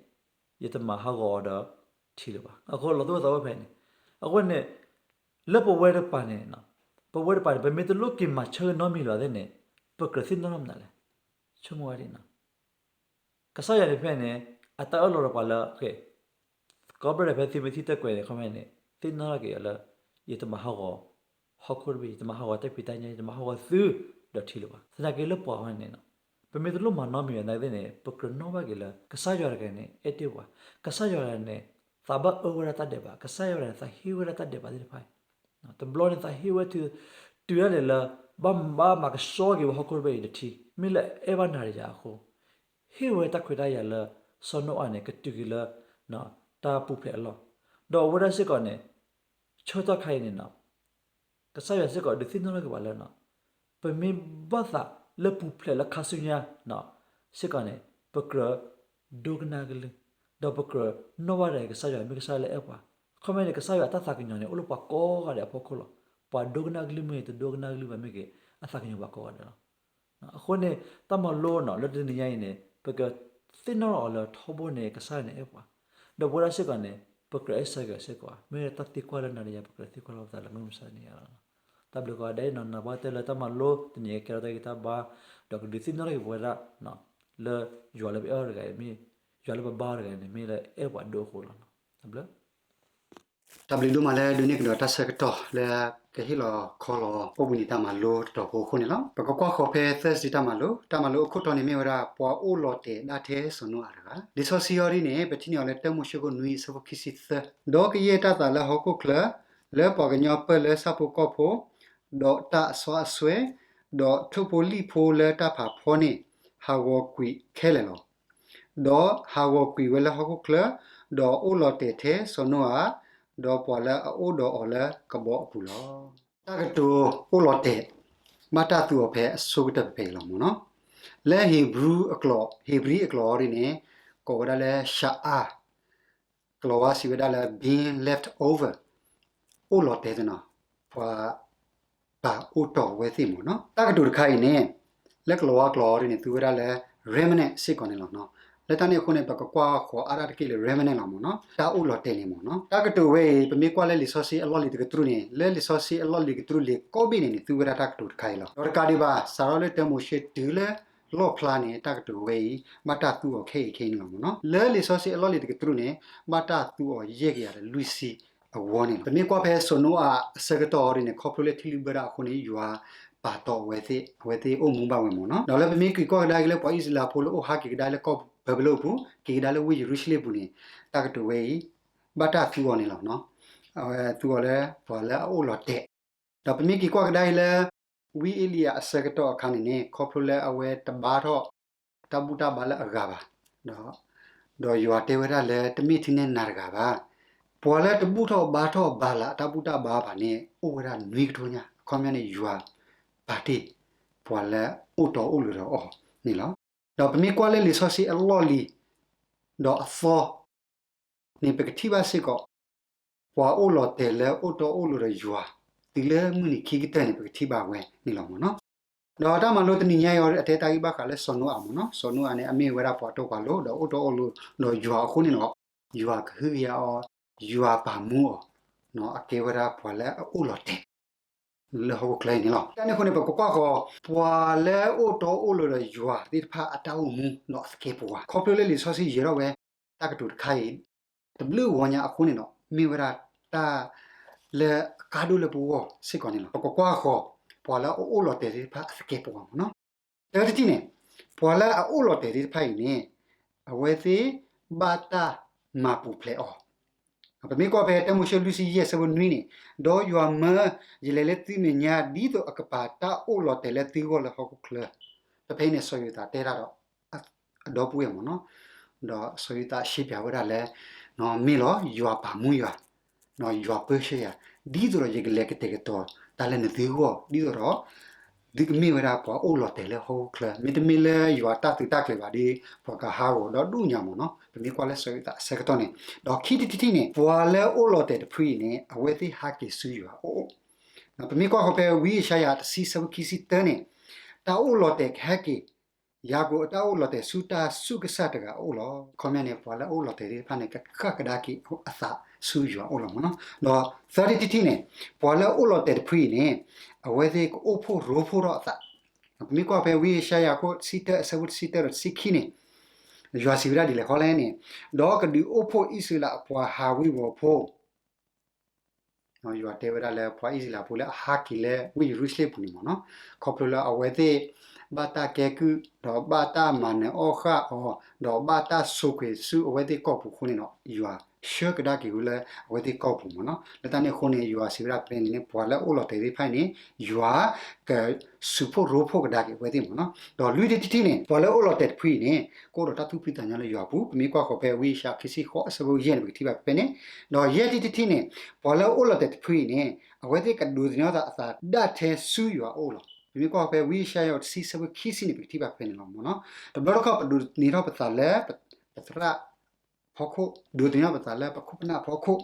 ယတမၤဟးဂီၤအီၤဒီးထံလၢၤဘၣ်. အဃိလီၤသူၣ်ဝဲသးဝဲဖဲန့ၣ်, အဃိန့ၣ် လၢပဝဲတကပၤန့ၣ် ပဝဲတကပၤန့ၣ် ပမ့ၢ်တလိၣ်က့ၤမၤဆၢက့ၤနီတမံၤလၢၤဘၣ်သ့ၣ်န့ၣ် ပကြၢးသ့ၣ်နီၣ်ထီၣ်မနုၤလဲၣ်. ဆိကမိၣ်ဝဲဒ်န့ၣ် ကစၢ်ယွၤန့ၣ်ဖဲန့ၣ် အတၢ်အၢၣ်လီၤဒီးပှၤလၢ ကီးဘျၢဒီးဖဲသုမ့ၢ်ထံၣ်တၢ်ကွဲးန့ၣ် ခီဖဲန့ၣ် သ့ၣ်နီၣ်ထီၣ်က့ၤအီၤလၢ ယတမၤဟးဂီၤဟီၣ်ခိၣ်တဘ့ၣ်, ယတမၤဟးဂီၤတၢ်ဖံးတၢ်ညၣ်, ယတမၤဟးဂီၤသုဒီးထံလၢၤဘၣ်. သနာ်က့လၢပှၤဝဲန့ၣ် ပမ့ၢ်တလိၣ်မၤနီတမံၤဘၣ်သ့ၣ်န့ၣ် ပကြၢးနီၣ်ဘၣ်က့ၤလၢ ကစၢ်ယွၤတဂၤန့ၣ် အဲၣ်တ့ၢ်ပှၤ, ကစၢ်ယွၤတဂၤန့ၣ် သးဘၣ်အၢဝဲဒၣ်တၢ်ဒဲးဘး, ကစၢ်ယွၤတဂၤန့ၣ် သးဟ့ၣ်ဝဲဒၣ်တၢ်ဒဲးဘးသ့ၣ်တဖၣ် တဘျီန့ၣ် သးဟ့ၣ်ဝဲ တုၤဒၣ်လဲာ်လၢ ဘၣ်ဘၣ်မၤကဆှီက့ၤဝဲဟီၣ်ခိၣ်တဘ့ၣ်အံၤတထံ, မ့ၢ်လၢအအဲၣ်ဘၣ်နၤဒီးယၤအဃိ, ဟ့ၣ်ဝဲတၢ်ခွဲးတၢ်ယာ်လၢ စီၤနိအၤန့ၣ် ကတုၤက့ၤလၢ တၢ်ပူၤဖျဲးအလီၢ်, ဒီးအဝဲဒၣ်စ့ၢ်ကီးန့ၣ် ဆၢကတီၢ်ခါအံၤန့ၣ် ကစၢ်ယွၤစ့ၢ်ကီးဒုးသ့ၣ်နီၣ်ထီၣ်က့ၤပှၤလၢ ပမ့ၢ်ဘၣ်သးလၢပူၤဖျဲးလၢခါဆူညါ စ့ၢ်ကီးန့ၣ် ပကြၢးဒိကနၣ်ကလုၢ်, ဒီးပကြၢးနီၣ်ဘၣ်ဒီးကစၢ်ယွၤမ့ၢ်ကစၢ်ယွၤလၢအဲၣ်ပှၤ, အခီပညီန့ၣ် ကစၢ်ယွၤတၢ်သးကညီၤန့ၣ် အိၣ်လၢပှၤကိးဂၤဒဲးအဖီခိၣ်လီၤ. ပှၤဒိကနၣ်ကလုၢ်မ့ၢ်ဂ့ၤ တဒိကနၣ်ကလုၢ်ဘၣ်မ့ၢ်ဂ့ၤ အသးကညီၤပှၤကိးဂၤဒဲးလီၤ. အဃိန့ၣ် တၢ်မၤလိနီၤ လၢတနံၤညါအံၤန့ၣ် ပကသ့ၣ်နီၣ်အီၤလၢထီဘိန့ၣ် ကစၢ်ယွၤန့ၣ်အဲၣ်ပှၤ, ဒီးပဝဲဒၣ်စ့ၢ်ကီးန့ၣ် ပကြၢးအဲၣ်ဆၢက့ၤစ့ၢ်ကီး, မ့ၢ်တၢ်သံကွၢ်လၢနၤဒီးယၤ ပကြၢးသံကွၢ်လီၤပသးလၢမုၢ်မဆါတနံၤညါလီၤ. တၢ်ဘျုးကိးဂၤဒဲးနီၤ နဘၣ်တဲလၢတၢ်မၤလိတနံၤအံၤ ကဲထီၣ်တၢ်ဂံၢ်တၢ်ဘါ, ဒီးကဒုးသ့ၣ်နီၣ်ထီၣ်က့ၤပဝဲဒၣ် လၢယွၤလၢပအဲၣ်အီၤတဂၤအံၤမ့ၢ်, ယွၤလၢပဘါအီၤတဂၤအံၤန့ၣ် မ့ၢ်လၢအဲၣ်ပှၤဒိၣ်အဃိလီၤ. တၢ်ဘျုး တၢ်ဘျုးဒိၣ်မးလၢဒိးန့ၢ်ကဒီးတၢ်ဆၢကတီၢ်လၢကဟ့ၣ်လီၤခီလီၤ အိၣ်ဘှံးနံၤတၢ်မၤလိတတီၤဖိအဃိန့ၣ်လီၤ. ပကကွၢ်ဃီၤဖဲ Thursday တၢ်မၤလိ, တၢ်မၤလိအခိၣ်တီန့ၣ်မ့ၢ်ဝဲဒၣ် ပှၤအိၣ်လီၤတဲာ်ဒၣ်ထဲစီၤနိအၤတဂၤ. လံာ်စီဆှံအံၤဒ်န့ၣ် ပထံၣ်န့ၢ်အီၤလၢ တၢမိၤၡ့ ခိၣ်နွံ အဆၢဖိခံဆံသၢ, ဒီးကယဲၢ်တၢ်သးလၢဟီၣ်ခိၣ်ချၢ, လၢပှၤကညီပၢၢ်လၢဆၣ်ဖိကီၢ်ဖိ, ဒီးတၢ်အစီအဆှဲ, ဒီးထိၣ်ဖိလံၣ်ဖိလၢတၢ်ဖးဖီန့ၣ် ဟးဂီၤကွံာ်ခဲလၢာ်လီၤ. ဒီးဟးဂီၤကွံာ်ဝဲလၢဟီၣ်ခိၣ်ချၢ, ဒီးအိၣ်လီၤတဲာ်ထဲစီၤနိအၤ, ဒီးပှၤလၢအအိၣ်ဒီးအီၤလၢကဘီအပူၤလီၤ. တၢ်ကတိၤအိၣ်လီၤတဲာ် ဘၣ်တၢ်သူအီၤဖဲအဆိကတၢၢ်ဖဲအံၤလီၤမ့ၢ်နီၤ. လၢဧ့ၤဘြံၤအကျိာ်, ဧ့ၤဘြံၤအကျိာ်အံၤဒ်န့ၣ် ကိးဝဲဒၣ်လၢ ရှၣ်အါ, ကလီၤဝါစံးဝဲဒၣ်လၢ being left over, အိၣ်လီၤတဲာ်သ့ၣ်နီၤ, ပှၤ ပာ်အိၣ်တီၢ်ဝဲသ့ၣ်မ့ၢ်နီၤ. တၢ်ကတိၤတခါအံၤန့ၣ် လၢကလီၤဝါကျိာ်အံၤန့ၣ် သူဝဲဒၣ်လၢ remnant စ့ၢ်ကီးန့ၣ်လီၤ. လၢတၢ်န့ၣ်အဃိန့ၣ် ပကကွၢ်ဃီၤအါဒၣ်တက့ၢ်လၢ remnant လီၤမ့ၢ်နီၤ, တၢ်အိၣ်လီၤတဲာ်န့ၣ်မ့ၢ်နီၤ. တၢ်ကတိၤဝဲအံၤ ပမ့ၢ်ကွၢ်လၢလံာ်စီဆှံအလီၢ်လံၤတကတြူၢ်န့ၣ် လၢလံာ်စီဆှံအလီၢ်လံၤတကတြူၢ်လံာ်ကိးဘ့ၣ်န့ၣ်န့ၣ် သူဝဲဒၣ်တၢ်ကတိၤတခါအံၤလီၤ. ဒီးတကးဒံးဘၣ် စးထီၣ်လၢတၢမိၤၡ့တုၤလၢလီၣ်ဖျါန့ၣ် တၢ်ကတိၤဝဲအံၤ ဘၣ်တၢ်သူအီၤခဲအံၤခဲအံၤန့ၣ်လီၤမ့ၢ်နီၤ. လၢလံာ်စီဆှံအလီၢ်လံၤတကတြူၢ်န့ၣ် ဘၣ်တၢ်သူအီၤယဲၢ်ကယၤဒီးလွံၢ်ဆံ အဂီၢ်န့ၣ်လီၤ. ပမ့ၢ်ကွၢ်ဖဲစီၤနိအၤအဆၢကတီၢ်အံၤန့ၣ် ခီဖျိလၢထံလုၢ်ဘၢဒၣ်အဃိန့ၣ် ယွၤပာ်တီၢ်အဝဲသ့ၣ် အဝဲသ့ၣ်အိၣ်မူဘၣ်ဝဲမ့ၢ်နီၤ. ဒီးလၢပမ့ၢ်က့ၤကွၢ်ကဒါက့ၤလၢပှၤအံၣ်စရ့လးဖိလၢအိၣ်ဟးက့ၤကဒါလၢကီၢ်ဘၤဘလိၣ်အပူၤ က့ၤကဒါလၢဝ့ၢ်ယရူၤၡလ့ၣ်အပူၤန့ၣ် တၢ်ကတိၤဝဲအံၤ ဘၣ်တၢ်သူအီၤန့ၣ်လီၤ. အဝဲသူအီၤလၢပှၤလၢအအိၣ်လီၤတဲာ် ဒီးပမ့ၢ်က့ၤကွၢ်ကဒါက့ၤလၢ ဝံအ့လံယၤအဆၢကတီၢ်အခါန့ၣ်န့ၣ် ခီဖျိလၢအဝဲတဘါထီၣ် တၢ်ဘူၣ်တၢ်ဘါလၢအဂၤဘၣ်, ဒီးယွၤတဲဝဲဒၣ်လၢတမ့ၢ်ထဲန့ၣ်နၤတဂၤဘၣ်. ပှၤလၢတဘူၣ်ထီၣ်ဘါထီၣ်ဘၤလးအတၢ်ဘူၣ်တၢ်ဘါဘၣ်န့ၣ် အိၣ်ဝဲဒၣ်နွံကထိညါ, အခီပညီန့ၣ် ယွၤပာ်တ့ၢ်ပှၤလၢအိၣ်တီအိၣ်လိၤဒီးအီၤန့ၣ်လီၤ. ဒီးပမ့ၢ်ကွၢ်လၢလံာ်စီဆှံအလီၢ်လံၤ ဒီးအသီ န့ၣ် ပကထံၣ်ဘၣ်စ့ၢ်ကီး ပှၤအိၣ်လီၤတဲာ်လၢအိၣ်တီအိၣ်လိၤဒီးယွၤ တုၤလၢမုၢ်နံၤခံကတၢၢ်န့ၣ် ပကထံၣ်ဘၣ်ဝဲန့ၣ်လီၤမ့ၢ်နီၤ. ဒီးတၢ်မၤလိတနံၤညါအံၤ အတဲတၢ်ဂ့ၢ်ဘၣ်ဃးလၢစီၤနိအၤမ့ၢ်နီၤ. စီၤနိအၤန့ၣ် အမ့ၢ်ဝဲဒၣ်ပှၤတီပှၤလိၤ ဒီးအိၣ်တီအိၣ်လိၤဒီးယွၤအဃိန့ၣ်လီၤ. ယွၤကဟုကယာ်အီၤ, ယွၤပာ်မူအီၤ, အကဲဝဲဒၣ်ပှၤလၢအအိၣ်လီၤတဲာ် လၢဟီၣ်ခိၣ်ချၢအံၤန့ၣ်လီၤ. တၢ်န့ၣ်အဃိန့ၣ် ပကကွၢ်ဃီၤ ပှၤလၢအိၣ်တီအိၣ်လိၤဒီးယွၤသ့ၣ်တဖၣ်အတၢ်အိၣ်မူဒီးအသကဲးပဝး ခီဖျိလၢလံာ်စီဆှံယဲၤထီၣ်ဝဲ တၢ်ကတိၤတခါအံၤ တဘျုးဂီၤညါအဃိန့ၣ်ဒီး မ့ၢ်ဝဲဒၣ် တၢ်လၢအကါဒိၣ်လၢပဂီၢ်စ့ၢ်ကီးန့ၣ်လီၤ. ပကကွၢ်ဃီၤ ပှၤလၢအအိၣ်လီၤတဲာ်သ့ၣ်တဖၣ်အသကဲးပဝးမ့ၢ်နီၤ. တၢတထံၣ်န့ၣ်, ပှၤလၢအအိၣ်လီၤတဲာ်သ့ၣ်တဖၣ်အံၤန့ၣ် အဝဲသ့ၣ်ဘၣ်တၢ်မၤပူၤဖျဲးအီၤ. ပမ့ၢ်ကွၢ်ဖဲတၢမိၤၡ့လွံၢ်ဆံယဲၢ်ဆၢဖိနွံန့ၣ်, ဒီးယွၤမၢယလဲၤလၢသုမဲာ်ညါ ဒ်သိးအကပာ်တၢ်အိၣ်လီၤတဲာ်လၢသုဂီၢ်လၢဟီၣ်ခိၣ်ချၢ. ဖဲဖဲအံၤန့ၣ် စီၤယိၤသးတဲတၢ်ဒီး အဒီပုၢ်ဝဲၢ်မ့ၢ်နီၤ, ဒီးစီၤယိၤသးစံးပၠးဝဲဒၣ်လၢ မ့ၢ်လီၤ ယွၤပာ်မူယွၤ, ယွၤပၢဆှၢယၤ, ဒ်သိးဒီးယကလဲၤကတဲာ်ကတီၤတၢ်လၢနသုဂီၢ် ဒ်သိးဒီး သုကမ့ၢ်ဝဲဒၣ်ပှၤအိၣ်လီၤတဲာ်လၢဟီၣ်ခိၣ်ချၢ, မ့တမ့ၢ်လၢယွၤတၢ်သုးတၢ်ကျဲၤဘၣ်ဒီး ပှၤကဟးဂီၤဒီဒူၣ်ညါမ့ၢ်နီၤ. ပမ့ၢ်ကွၢ်လၢစီၤယိၤသးအဆၢကတီၢ်န့ၣ်, ဒီးခံထံၣ်တထံၣ်န့ၣ် ပှၤလၢအအိၣ်လီၤတဲာ်တဖုအံၤန့ၣ် အဝဲသ့ၣ်ဟးက့ၤဆူယွၤအအိၣ်. ပမ့ၢ်ကွၢ်ဃီၤဖဲဝံယၡါယၤတဆံ ဆၢဖိခံဆံတၢန့ၣ်, တၢ်အိၣ်လီၤတဲာ်ကဟဲက့ၤ ယၤကိာ်အတၢ်အိၣ်လီၤတဲာ်ဆူတၢ်ဆူးကစၢ်တဂၤအအိၣ်လီၤ. အခီပညီန့ၣ် ပှၤလၢအအိၣ်လီၤတဲာ်သ့ၣ်တဖၣ်န့ၣ် ကဃၣ်ကဒါက့ၤအသးဆူယွၤအအိၣ်လီၤမ့ၢ်နီၤ. ဒီးသၢထံၣ်တထံၣ်န့ၣ်, ပှၤလၢအအိၣ်လီၤတဲာ်တဖုအံၤန့ၣ် အဝဲသ့ၣ်ကအိၣ်ဖှိၣ်ရိဖှိၣ်ထီၣ်အသး. ပမ့ၢ်ကွၢ်ဖဲဝံယၡါယၤခိၣ်တဆံတၢ အဆၢဖိတဆံတၢဒီးတဆံခံန့ၣ်, ယွၤစံးဝဲဒၣ်ဒ်လဲၣ်ဃီလဲၣ်န့ၣ်, ဒီးကဒုးအိၣ်ဖှိၣ်အံၣ်စရ့လးအပှၤဟးဝ့ၤဝီၤဖိ ယွၤတဲဝဲဒၣ်လၢပှၤအံၣ်စရ့လးဖိလၢအဟးက့ၤလၢဝ့ၢ်ယရူၤၡလ့ၣ်ပူၤန့ၣ်မ့ၢ်နီၤ, ခီဖျိလၢအဝဲသ့ၣ် ဘၣ်တၢ်ကဲကုၢ် ဒီးဘၣ်တၢ်မၤနၢၤအီၣ်ဃၣ်အီၤ ဒီးဘၣ်တၢ်ဆိၣ်ဂ့ၤဆူအဝဲသ့ၣ်ကီၢ်ပူၤအဃိန့ၣ်ဒီး ယွၤဆှၢကဒါက့ၤဝဲလၢအဝဲသ့ၣ်ကီၢ်ပူၤမ့ၢ်နီၤ. လၢတၢ်န့ၣ်အဃိန့ၣ် ယွၤစံးဝဲဒၣ်ဖဲန့ၣ်န့ၣ် ပှၤလၢအအိၣ်လီၤတဲာ်သ့ၣ်တဖၣ်အံၤန့ၣ် ယွၤက ဆူးဖှိၣ်ရိဖှိၣ်ကဒါက့ၤအဝဲသ့ၣ်မ့ၢ်နီၤ. ဒီးလွံၢ်ထံၣ်တထံၣ်န့ၣ် ပှၤလၢအအိၣ်လီၤတဲာ်တဖုအံၤန့ၣ် ကအိၣ်ဒီးတၢ်သူၣ်ဖှံသးညီလၢယွၤအပူၤ, ပမ့ၢ်ကွၢ်ဃီၤဖဲဝံယၡါယၤခံဆံဃိး အဆၢဖိယဲၢ်န့ၣ် ပကထံၣ်ဘၣ်ဖဲဖဲန့ၣ်. ဒီးယဲၢ်ထံၣ်တထံၣ်န့ၣ် ပှၤလၢအအိၣ်လီၤတဲာ်တဖုအံၤန့ၣ် အဝဲသ့ၣ်ကဒိးသန့ၤထီၣ်အသးဒၣ်ထဲဆူယွၤအအိၣ်လီၤ. ပမ့ၢ်ကွၢ်ဃီၤဖဲဝံယၡါယၤတဆံ ဆၢဖိခံဆံန့ၣ် ပကထံၣ်ဘၣ်ဖဲန့ၣ်လီၤမ့ၢ်နီၤ. တဘျီတခီၣ် ပဒိးသန့ၤထီၣ်ပသးလၢ ပသရၣ်ဖီခိၣ်, ဒိးသန့ၤထီၣ်ပသးလၢပခိၣ်ပနၢ်ဖီခိၣ်,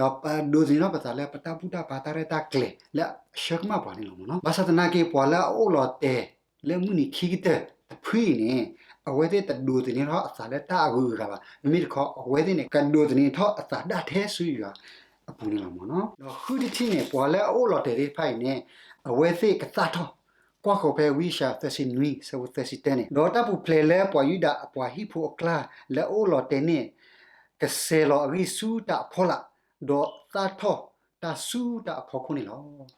ဒီးပဒိးသန့ၤထီၣ်ပသးလၢပတၢ်ဘူၣ်တၢ်ဘါတၢ်ရဲၣ်တၢ်ကျဲၤလၢအဆှၢကမၣ်ပှၤန့ၣ်လီၤမ့ၢ်နီၤ. ဘၣ်ဆၣ်သနာ်က့ ပှၤလၢအအိၣ်လီၤတဲာ်လၢမုၢ်နံၤခံကတၢၢ်တဖုအံၤန့ၣ် အဝဲသ့ၣ်တဒိးသန့ၤထီၣ်အသးလၢတၢ်အဂုၤအဂၤဘၣ်. မ့မ့ၢ်တခီ အဝဲသ့ၣ်န့ၣ် ကဒိးသန့ၤထီၣ်အသးဒၣ်ထဲဆူယွၤအပူၤန့ၣ်လီၤမ့ၢ်နီၤ. ဒီးဃုထံၣ်တထံၣ်န့ၣ် ပှၤလၢအအိၣ်လီၤတဲာ်သ့ၣ်တဖၣ်အံၤန့ၣ် အဝဲသ့ၣ်ကသၣ်ထီၣ်, ကွၢ်ဃီၤဖဲဝံယၡါယၤသၢဆံနွံ ဆၢဖိသၢဆံတၢန့ၣ်, ဒီးတၢ်ပူၤဖျဲးလၢပှၤယူဒၤအပှၤဟံၣ်ဖိအကျါလၢအအိၣ်လီၤတဲာ်န့ၣ် ကစဲၤလီၤအဂံၢ်ဆူတၢ်အဖီလာ်, ဒီးသၣ်ထီၣ်တၢ်ဆူတၢ်အဖီခိၣ်န့ၣ်လီၤ.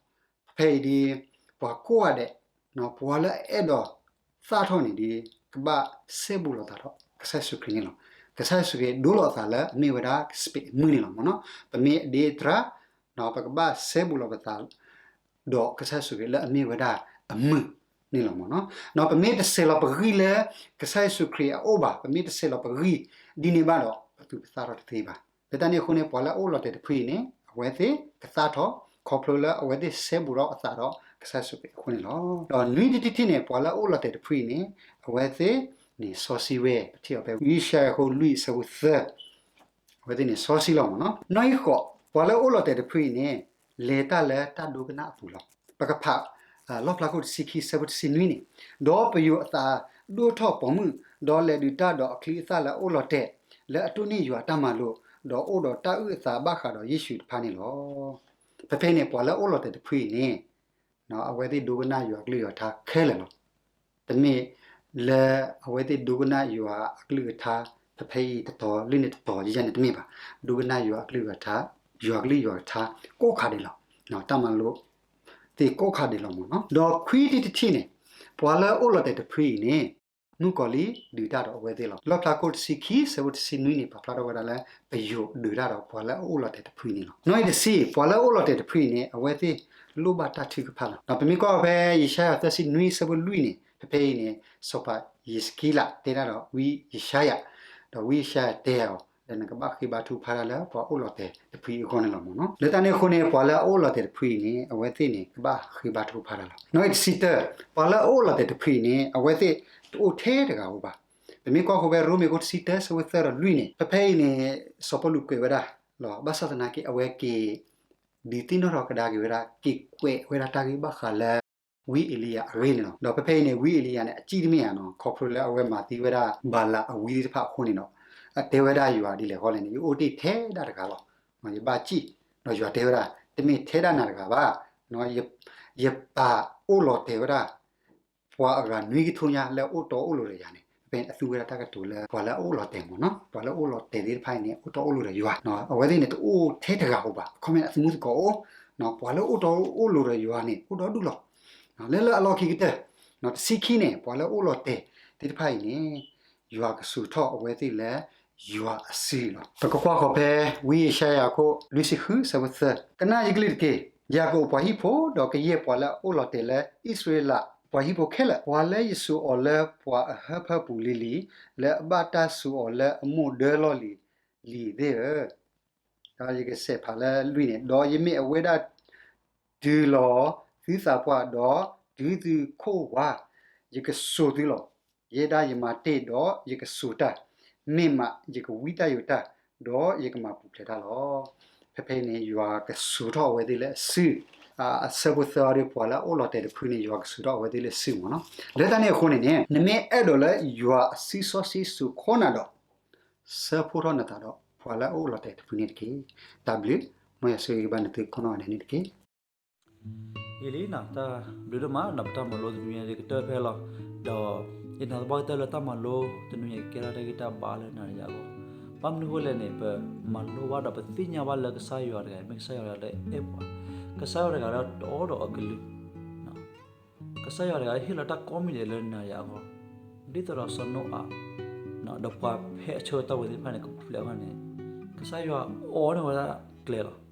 ဖဲအံၤဒီး ပှၤကိးဂၤဒဲး, ပှၤလၢအအဲၣ်ဒိးသၣ်ထီၣ်န့ၣ်ဒီး ကဘၣ်စဲဘူးလိာ်သးဒီးကစၢ်ယ့ၣ်ၡူးခရံာ်န့ၣ်လီၤ. ကစၢ်ယ့ၣ်ၡူးခရံာ်ဒိလီၤအသးလၢအမ့ၢ်ဝဲဒၣ်ကစပံးအမုၢ်န့ၣ်လီၤမ့ၢ်နီၤ. ပမ့ၢ်အဒ့တြၤ ပကဘၣ်စဲဘူးလိာ်ပသး ဒီးကစၢ်ယ့ၣ်ၡူးခရံာ်လၢအမ့ၢ်ဝဲဒၣ်အမုၢ်န့ၣ်လီၤမ့ၢ်နီၤ. ပမ့ၢ်တစဲးလီၤပဂံၢ်လၢကစၢ်ယ့ၣ်ၡူးခရံာ်အအိၣ်ဘၣ်, ပမ့ၢ်တစဲးလီၤပဂံၢ်ဒ်န့ၣ်ဘၣ်ဒီး ပသူၣ်ပသးထီၣ်တသ့ဘၣ်. လၢတၢ်န့ၣ်အဃိန့ၣ် ပှၤလၢအအိၣ်လီၤတဲာ်တဖုအံၤန့ၣ် အဝဲသ့ၣ်ကသၣ်ထီၣ် ခီဖျိလၢအဝဲသ့ၣ်စဲဘူးထီၣ်အသးဒီးကစၢ်ယ့ၣ်ၡူးခရံာ်အဃိန့ၣ်လီၤ. ဒီးနွံတထံၣ်တထံၣ်န့ၣ် ပှၤလၢအအိၣ်လီၤတဲာ်တဖုအံၤန့ၣ် အဝဲသ့ၣ်န့ၣ်စီဆှံဝဲ, ပထံၣ်အီၤဖဲဝံယၡါယၤအခိၣ်လွံၢ်အဆၢဖိသၢ အဝဲသ့ၣ်န့ၣ်စီဆှံလီၤမ့ၢ်နီၤ. နီၣ်ဂံၢ်ဃိး, ပှၤလၢအအိၣ်လီၤတဲာ်တဖုအံၤန့ၣ် လဲၤတၢ်လၢတၢ်ဒိကနၣ်အပူၤလီၤ. ပကဖး လီၣ်ဖျါခိၣ်တဆံခံ ဆၢဖိတဆံနွံန့ၣ်, ဒီးပယိၤအသးဒိၣ်ထီၣ်ပိာ်မုၣ်, ဒီးလဲၤဒုးတၢ်ဒီးအချံအသၣ်လၢအအိၣ်လီၤတဲာ် လၢအတိၢ်န့ၢ်ယွၤအတၢ်မၤလိာ်, ဒီးအိၣ်ဒီးတၢ်အုၣ်အသးဘၣ်ဃးဒီးယ့ၣ်ၡူးတဖၣ်န့ၣ်လီၤ. ဖဲဖဲအံၤန့ၣ် ပှၤလၢအအိၣ်လီၤတဲာ်တဖုအံၤန့ၣ် အဝဲသ့ၣ်ဒိကနၣ်ယွၤအကလုၢ်ယွၤကထါခဲလၢာ်လီၤ. တမ့ၢ်လၢအဝဲသ့ၣ်ဒိကနၣ်ယွၤအကလုၢ်ကထါ ဖဲဖဲအံၤတတီၤလၢန့ၣ်တတီၤယဲန့ၣ်တမ့ၢ်ဘၣ်. ဒိကနၣ်ယွၤအကလုၢ်ယွၤကထါ, ယွၤအကလုၢ်ယွၤကထါကိးခါဒဲးလီၤ. တၢ်မၤလိာ်သ့ၣ်ကိးခါဒဲးလီၤမ့ၢ်နီၤ. ဒီးခွံထံၣ်တထံၣ်န့ၣ် ပှၤလၢအအိၣ်လီၤတဲာ်တဖုအံၤန့ၣ် မုၣ်ကီၤလံၢ်ဒုးတၢ်ဒီးအဝဲသ့ၣ်လီၤ. လီၣ်ဖျါခိၣ်တဆံခံ ဆၢဖိတဆံနွံန့ၣ် ပာ်ဖျါထီၣ်ဝဲဒၣ်လၢ ပယိၤဒုးတၢ်ဒီးပှၤလၢအအိၣ်လီၤတဲာ်တဖုန့ၣ်လီၤ. နီၣ်ဂံၢ်တဆံ, ပှၤလၢအအိၣ်လီၤတဲာ်တဖုအံၤန့ၣ် အဝဲသ့ၣ်လိၣ်ဘၣ်တၢ်ထုကဖၣ်လီၤ. ဒီးပမ့ၢ်ကွၢ်ဖဲယၡါယၤသၢဆံနွံ ဆၢဖိလွံၢ်န့ၣ် ဖဲဖဲအံၤန့ၣ် စီၤပၤယံးစကံလးတဲတၢ်ဒီးဝံယၡါယၤ, ဒီးဝံယၡါယၤတဲအီၤ ဒီးနကဘၣ်ဃ့ဘါထုကဖၣ်တၢ်လၢပှၤအိၣ်လီၤတဲာ်တဖုအံၤအဂီၢ်န့ၣ်လီၤမ့ၢ်နီၤ. လၢတၢ်န့ၣ်အဃိန့ၣ် ပှၤလၢအအိၣ်လီၤတဲာ်တဖုအံၤန့ၣ် အဝဲသ့ၣ်န့ၣ် ကဘၣ်ဃ့ဘါထုကဖၣ်တၢ်လီၤ. နီၣ်ဂံၢ်တဆံတၢ, ပှၤလၢအအိၣ်လီၤတဲာ်တဖုအံၤန့ၣ် အဝဲသ့ၣ်တအိၣ်ထဲတဂၤဧိၤဘၣ်. ပမ့ၢ်ကွၢ်ဃီဖဲရိမ့ၤခိၣ်တဆံတၢ ဆၢဖိသၢဒီးလွံၢ်န့ၣ် ဖဲဖဲအံၤန့ၣ် စီၤပီလူးကွဲးဝဲဒၣ်လီၤ. ဘၣ်ဆၣ်သနာ်က့ အဝဲက့ၤ ဒုးသ့ၣ်နီၣ်ထီၣ်ကဒါက့ၤဝဲဒၣ် က့ၤကွဲးဝဲဒၣ်တၢ်ဂ့ၢ်ဘၣ်ဃးလၢ ဝံအ့လံယၤအဂ့ၢ်န့ၣ်လီၤ. ဒီးဖဲဖဲအံၤန့ၣ် ဝံအ့လံယၤန့ၣ် အစံၣ်တမ့ၢ်ဧါနီၤ, ခီဖျိလၢအဝဲမၤသံဝဲဒၣ်ဘၤလးအဝံသ့ၣ်တဖၣ်အဃိန့ၣ်ဒီး အတဲဝဲဒၣ်ယွၤဒ်လဲၣ်ဃီလဲၣ်န့ၣ် ယအိၣ်တ့ၢ်ထဲဒၣ်တဂၤလီၤ. ယဘၣ်စံၣ်, ဒီးယွၤတဲဝဲဒၣ် တမ့ၢ်ထဲဒၣ်နၤတဂၤဘၣ်, ယပာ်အိၣ်လီၤတဲာ်ဝဲဒၣ် ပှၤအဂၤနွံကထိညါလၢအအိၣ်တီအိၣ်လိၤဒီးယၤန့ၣ် ဖဲအသူဝဲဒၣ်တၢ်ကတိၤလၢ ပှၤလၢအအိၣ်လီၤတဲာ်မ့ၢ်နီၤ, ပှၤလၢအအိၣ်လီၤတဲာ်သ့ၣ်တဖၣ်အံၤန့ၣ် အိၣ်တီအိၣ်လိၤဒီးယွၤ, အဝဲသ့ၣ်န့ၣ် တအိၣ်ထဲတဂၤဧိၤဘၣ်, အခီပညီအသမူသကိးအိၣ်, ပှၤလၢအအိၣ်တီအိၣ်လိၤဒီးယွၤန့ၣ် အိၣ်ဒီဒူၣ်လီၤ. လၢလၢအလီၢ်ခံကတၢၢ်, တဆံခံန့ၣ် ပှၤလၢအအိၣ်လီၤတဲာ်သ့ၣ်တဖၣ်အံၤန့ၣ် ယွၤကစိာ်ထီၣ်အဝဲသ့ၣ်လၢယွၤအစုလီၤ. ပကကွၢ်ဃီၤဖဲ ဝံယၡါယၤအခိၣ်လွံၢ်ဆံဃု အဆၢဖိသၢ, ကနၣ်ယကလုၢ်တက့ၢ်. ယၤကိာ်အပှၤဟံၣ်ဖိ ဒီးကယဲၢ်ပှၤလၢအအိၣ်လီၤတဲာ်လၢအံၣ်စရ့လးအပှၤဟံၣ်ဖိခဲလၢာ်, ပှၤလၢယစိာ်အီၤလၢပှၤအဟၢဖၢပူၤလံၤလံၤ, လၢအဘၣ်တၢ်စိာ်အီၤလၢအမိၢ်ဒၢလီၢ်လံၤလံၤသ့ၣ်ဧၢ, ဒီးယကဆဲးဖးလၢလွံၢ်န့ၣ်, ဒီးယမ့ၢ်အဝဲဒၣ် တုၤလီၤသုသးပှၢ်, ဒီးတုၤသုခိၣ်ဝါ, ယကစိာ်သုလီၤ. ယဲဒၣ်ယမၤတ့ၢ်, ဒီးယကစိာ်တၢ်, မ့ၢ်မးယကဝံတၢ်ယိာ်တၢ်, ဒီးယကမၤပူၤဖျဲးတၢ်လီၤ. ဖဲဖဲအံၤန့ၣ် ယွၤကစိာ်ထီၣ်အဝဲသ့ၣ်လၢအစု, အဆၢဖိသၢအံၤဒီး ပှၤလၢအအိၣ်လီၤတဲာ်တဖုန့ၣ် ယွၤကစိာ်ထီၣ်အဝဲသ့ၣ်လၢအစုမ့ၢ်နီၤ. လၢတၢ်န့ၣ်အဃိန့ၣ်န့ၣ် နမ့ၢ်အဲၣ်ဒိးလၢယွၤအစုစီဆှံစိာ်ခီနၤဒီး ဆၢဖှိၣ်ထီၣ်နသးဒီးပှၤလၢအအိၣ်လီၤတဲာ်တဖုန့ၣ်တက့ၢ်. တၢ်ဘျုး, မ်ယွၤဆိၣ်ဂ့ၤဘၣ်နသုကိးနီၢ်ဂၤဒဲးန့ၣ်တက့ၢ်. ယလံနီၤ, တၢ်ဘျုးဒိၣ်မးနီၤ, ပတၢ်မၤလိတနွံညါကတၢၢ်ဖဲလီၤ, ဒီးယနာ်သပှၢ်ကတၢၢ်လၢတၢ်မၤလိတနွံညါကကဲထီၣ်တၢ်ဂံၢ်တၢ်ဘါလၢနၤဒီးယၤအဂီၢ်, ဘၣ်မနုၤအဃိလဲၣ်န့ၣ် ပမၤလိဘၣ်ဒီးပသ့ၣ်ညါဘၣ်လၢကစၢ်ယွၤတဂၤ မ့ၢ်ကစၢ်ယွၤတဂၤလၢအဲၣ်ပှၤ, ကစၢ်ယွၤတဂၤလၢတီဒီးအကလုၢ် ကစၢ်ယွၤတဂၤဟ့ၣ်လီၤတၢ်ကိးမံၤဒဲးလၢနၤယၤအဂီၢ်, ဒ်သိးဒီးစီၤနိအၤ ဒီးပှၤဖဲအဆၢကတီၢ်ဝဲသ့ၣ်တဖၣ်န့ၣ် ကပူၤဖျဲးအဂီၢ်န့ၣ်, ကစၢ်ယွၤအိးန့ၢ်ဝဲဒၣ်ကျဲလီၤ.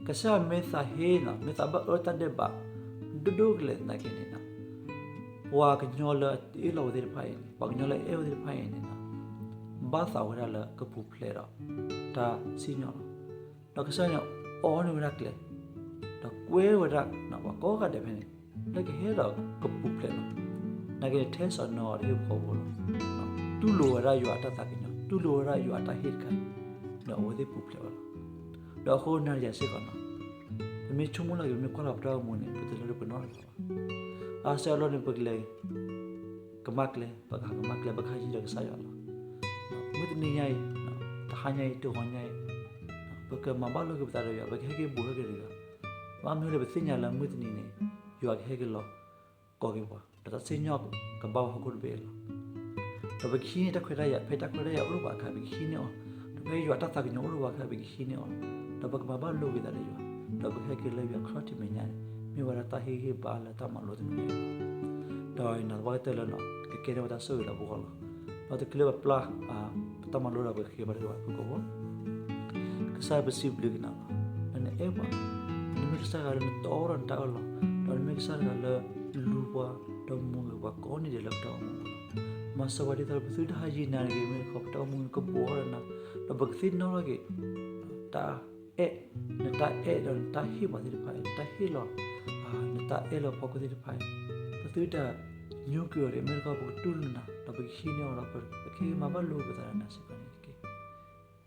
ကစၢ်ယွၤမ့ၢ်သးဟ့နီၤ, မ့ၢ်သးဘၣ်အၢတၢ်ဒဲးဘး ဒိၣ်ဒိၣ်ကလဲာ်သနာ်က့န့ၣ်, ပှၤကညီလၢအတ့လီၤဝဲသ့ၣ်တဖၣ်အံၤန့ၣ်, ပှၤကညီလၢအအဲၣ်ဝဲသ့ၣ်တဖၣ်အံၤန့ၣ်, ဘၣ်သးဝဲဒၣ်လၢကပူၤဖျဲးဒီး တၢ်စံၣ်ညီၣ်လီၤ. ဒီးကစၢ်ယွၤန့ၣ်အိးန့ၢ်ဝဲဒၣ်ကျဲ, ဒီးကွဲဝဲဒၣ်ပှၤကိးဂၤဒဲးဖဲန့ၣ် လၢကဟဲဒီးကပူၤဖျဲးလီၤ. နာ်က့န့ၣ် ထဲစီၤနိအၤတဟ့ၣ်ဖိဃီဖိလီၤ. တူၢ်လိာ်ဝဲဒၣ်ယွၤအတၢ်သးကညီၤ, တူၢ်လိာ်ဝဲဒၣ်ယွၤအတၢ်ဟ့ၣ်တခါအံၤ, ဒီးအဝဲသ့ၣ်ပူၤဖျဲးဝဲလီၤ. ဒီးအဃိနၤယၤစ့ၢ်ကီးနီၤ, ပမ့ၢ်ဆိကမိၣ်လီၤက့ၤ ပမ့ၢ်ကွၢ်လီၤပတၢ်အိၣ်မူန့ၣ် ပတလၢပနီၢ်လၢၤဘၣ်. အါစုအါဘျီန့ၣ် ပကလဲၤ ကမၣ်ကျဲ, ပကဟးကမၣ်ကျဲ, ပကဟးယံၤဒီးကစၢ်ယွၤလီၤ. မုၢ်တနံၤညါအံၤ, တဟါညါအံၤ, တဂီၤညါအံၤ, ပကမၤဘၣ်လိာ်က့ၤပသးဒီးယွၤ, ပကဟဲက့ၤဘူးထီၣ်က့ၤဒီးယွၤ, ဘၣ်မနုၤလဲၣ် ပသ့ၣ်ညါလၢမုၢ်တနံၤန့ၣ် ယွၤကဟဲက့ၤလီၤကိးက့ၤပှၤ, ဒီးတၢ်စံၣ်ညီၣ်ကဘၣ်ဝဲဟီၣ်ခိၣ်တဘ့ၣ်အလီၢ်. ဒီးပကဟံးန့ၢ်တၢ်ခွဲးတၢ်ယာ်, ဖဲတၢ်ခွဲးတၢ်ယာ်အိၣ်လၢပှၤအခါ ပကဟံးန့ၢ်အီၤ, ဒီးဖဲယွၤတၢ်သးကညီၤအိၣ်လၢပှၤအခါ ပကဟံးန့ၢ်အီၤ, ဒီးပကမၤဘၣ်လိာ်က့ၤသးဒီးယွၤ, ဒီးပကဟဲက့ၤလၢယွၤချီထံမဲာ်ညါန့ၣ် မ့ၢ်ဝဲဒၣ်တၢ်ဟ့ၣ်ဂံၢ်ဟ့ၣ်ဘါလၢတၢ်မၤလိတနံၤညါအံၤလီၤ. ဒီးယနာ်သပှၢ်ကတၢၢ်လၢ ကကဲထီၣ်ဝဲတၢ်ဆိၣ်ဂ့ၤလၢပဂီၢ်လီၤ. ဒီးတချုးလၢပပျၢ် ပတၢ်မၤလိဒီး ပကဃ့ဘါထုကဖၣ်ဖုၣ်ကိာ်ဖိ, ကစၢ်ပစံးဘျုးက့ၤနၤလီၤ, လၢနအဲၣ်ပှၤ, နမ့ၢ်ကစၢ်တဂၤလၢနတီဒီးနတၢ်အၢၣ်လီၤ, ဒီးနမ့ၢ်ကစၢ်တဂၤလၢလူၤပှၤ, ဒီးမၤက့ၤပှၤကိးနံၤဒဲးလၢပတၢ်အိၣ်မူအပူၤလီၤ. မၤစၢၤပှၤဒ်သိးဒီးပသုတဟးယံၤနၤတဂ့ၤ, မ့ၢ်တခီ ပတၢ်အိၣ်မူန့ၣ်ကဘှီလၢနၤ, ဒီးပကသ့ၣ်နီၣ်ထီၣ်က့ၤ တၢ်အဲၣ်, နတၢ်အဲၣ်ဒီးနတၢ်ဟ့ၣ်ပှၤသ့ၣ်တဖၣ်အံၤ, နတၢ်ဟ့ၣ်လီၤ နတၢ်အဲၣ်လၢဟီၣ်ခိၣ်သ့ၣ်တဖၣ်အံၤ, ပသုတညိကွံာ်အီၤတဂ့ၤ, မ့ၢ်တခီ ပကတူၢ်လိာ်နၤ, ဒီးပကဟံးန့ၢ်အီၤဒီး ပကဟ့ၣ်ဂံၢ်မၤဘၣ်လိာ်ပသးဒီးနၤစ့ၢ်ကီးန့ၣ်တက့ၢ်.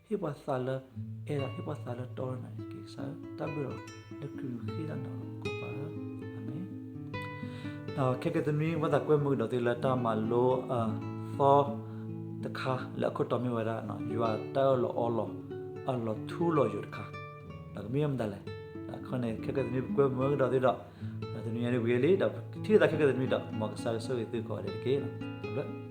ဟ့ၣ်ပှၤသးလၢအဲၣ်ဒီး ဟ့ၣ်ပှၤသးလၢတီဒီးနၤန့ၣ်တက့ၢ်. ကစၢ်ဧၢ, တၢ်ဘျုးလီၤ, လၢခရံာ်မံၤဃ့တၢ်နၤလီၤ, ကိးပၤဧၢ, အၤမ့ၣ်. ဒီးခဲကနံၣ်အံၤ ဘၣ်သးကွဲမုာ်ကဒီးသုလၢတၢ်မၤလိအသီတခါ လၢအခိၣ်တီမ့ၢ်ဝဲဒၣ် ယွၤတၢ်အၢၣ်လီၤအီလီၤ အလီၤထူလီၤယိာ်တခါ, ဒီးကမ့ၢ်မတၤလဲၣ်. ဒီးခီန့ၣ် ခဲကနံၣ်အံၤပကွဲမုာ်ကဒီးသုဒီး တနွံညါန့ၣ်ဝံၤလံ, ဒီးထံၣ်လိာ်သးခဲကနံၣ်အံၤဒီး မ်ကစၢ်ကဆိၣ်ဂ့ၤသုကိးဂၤဒဲးတက့ၢ်. တၢ်ဘျုး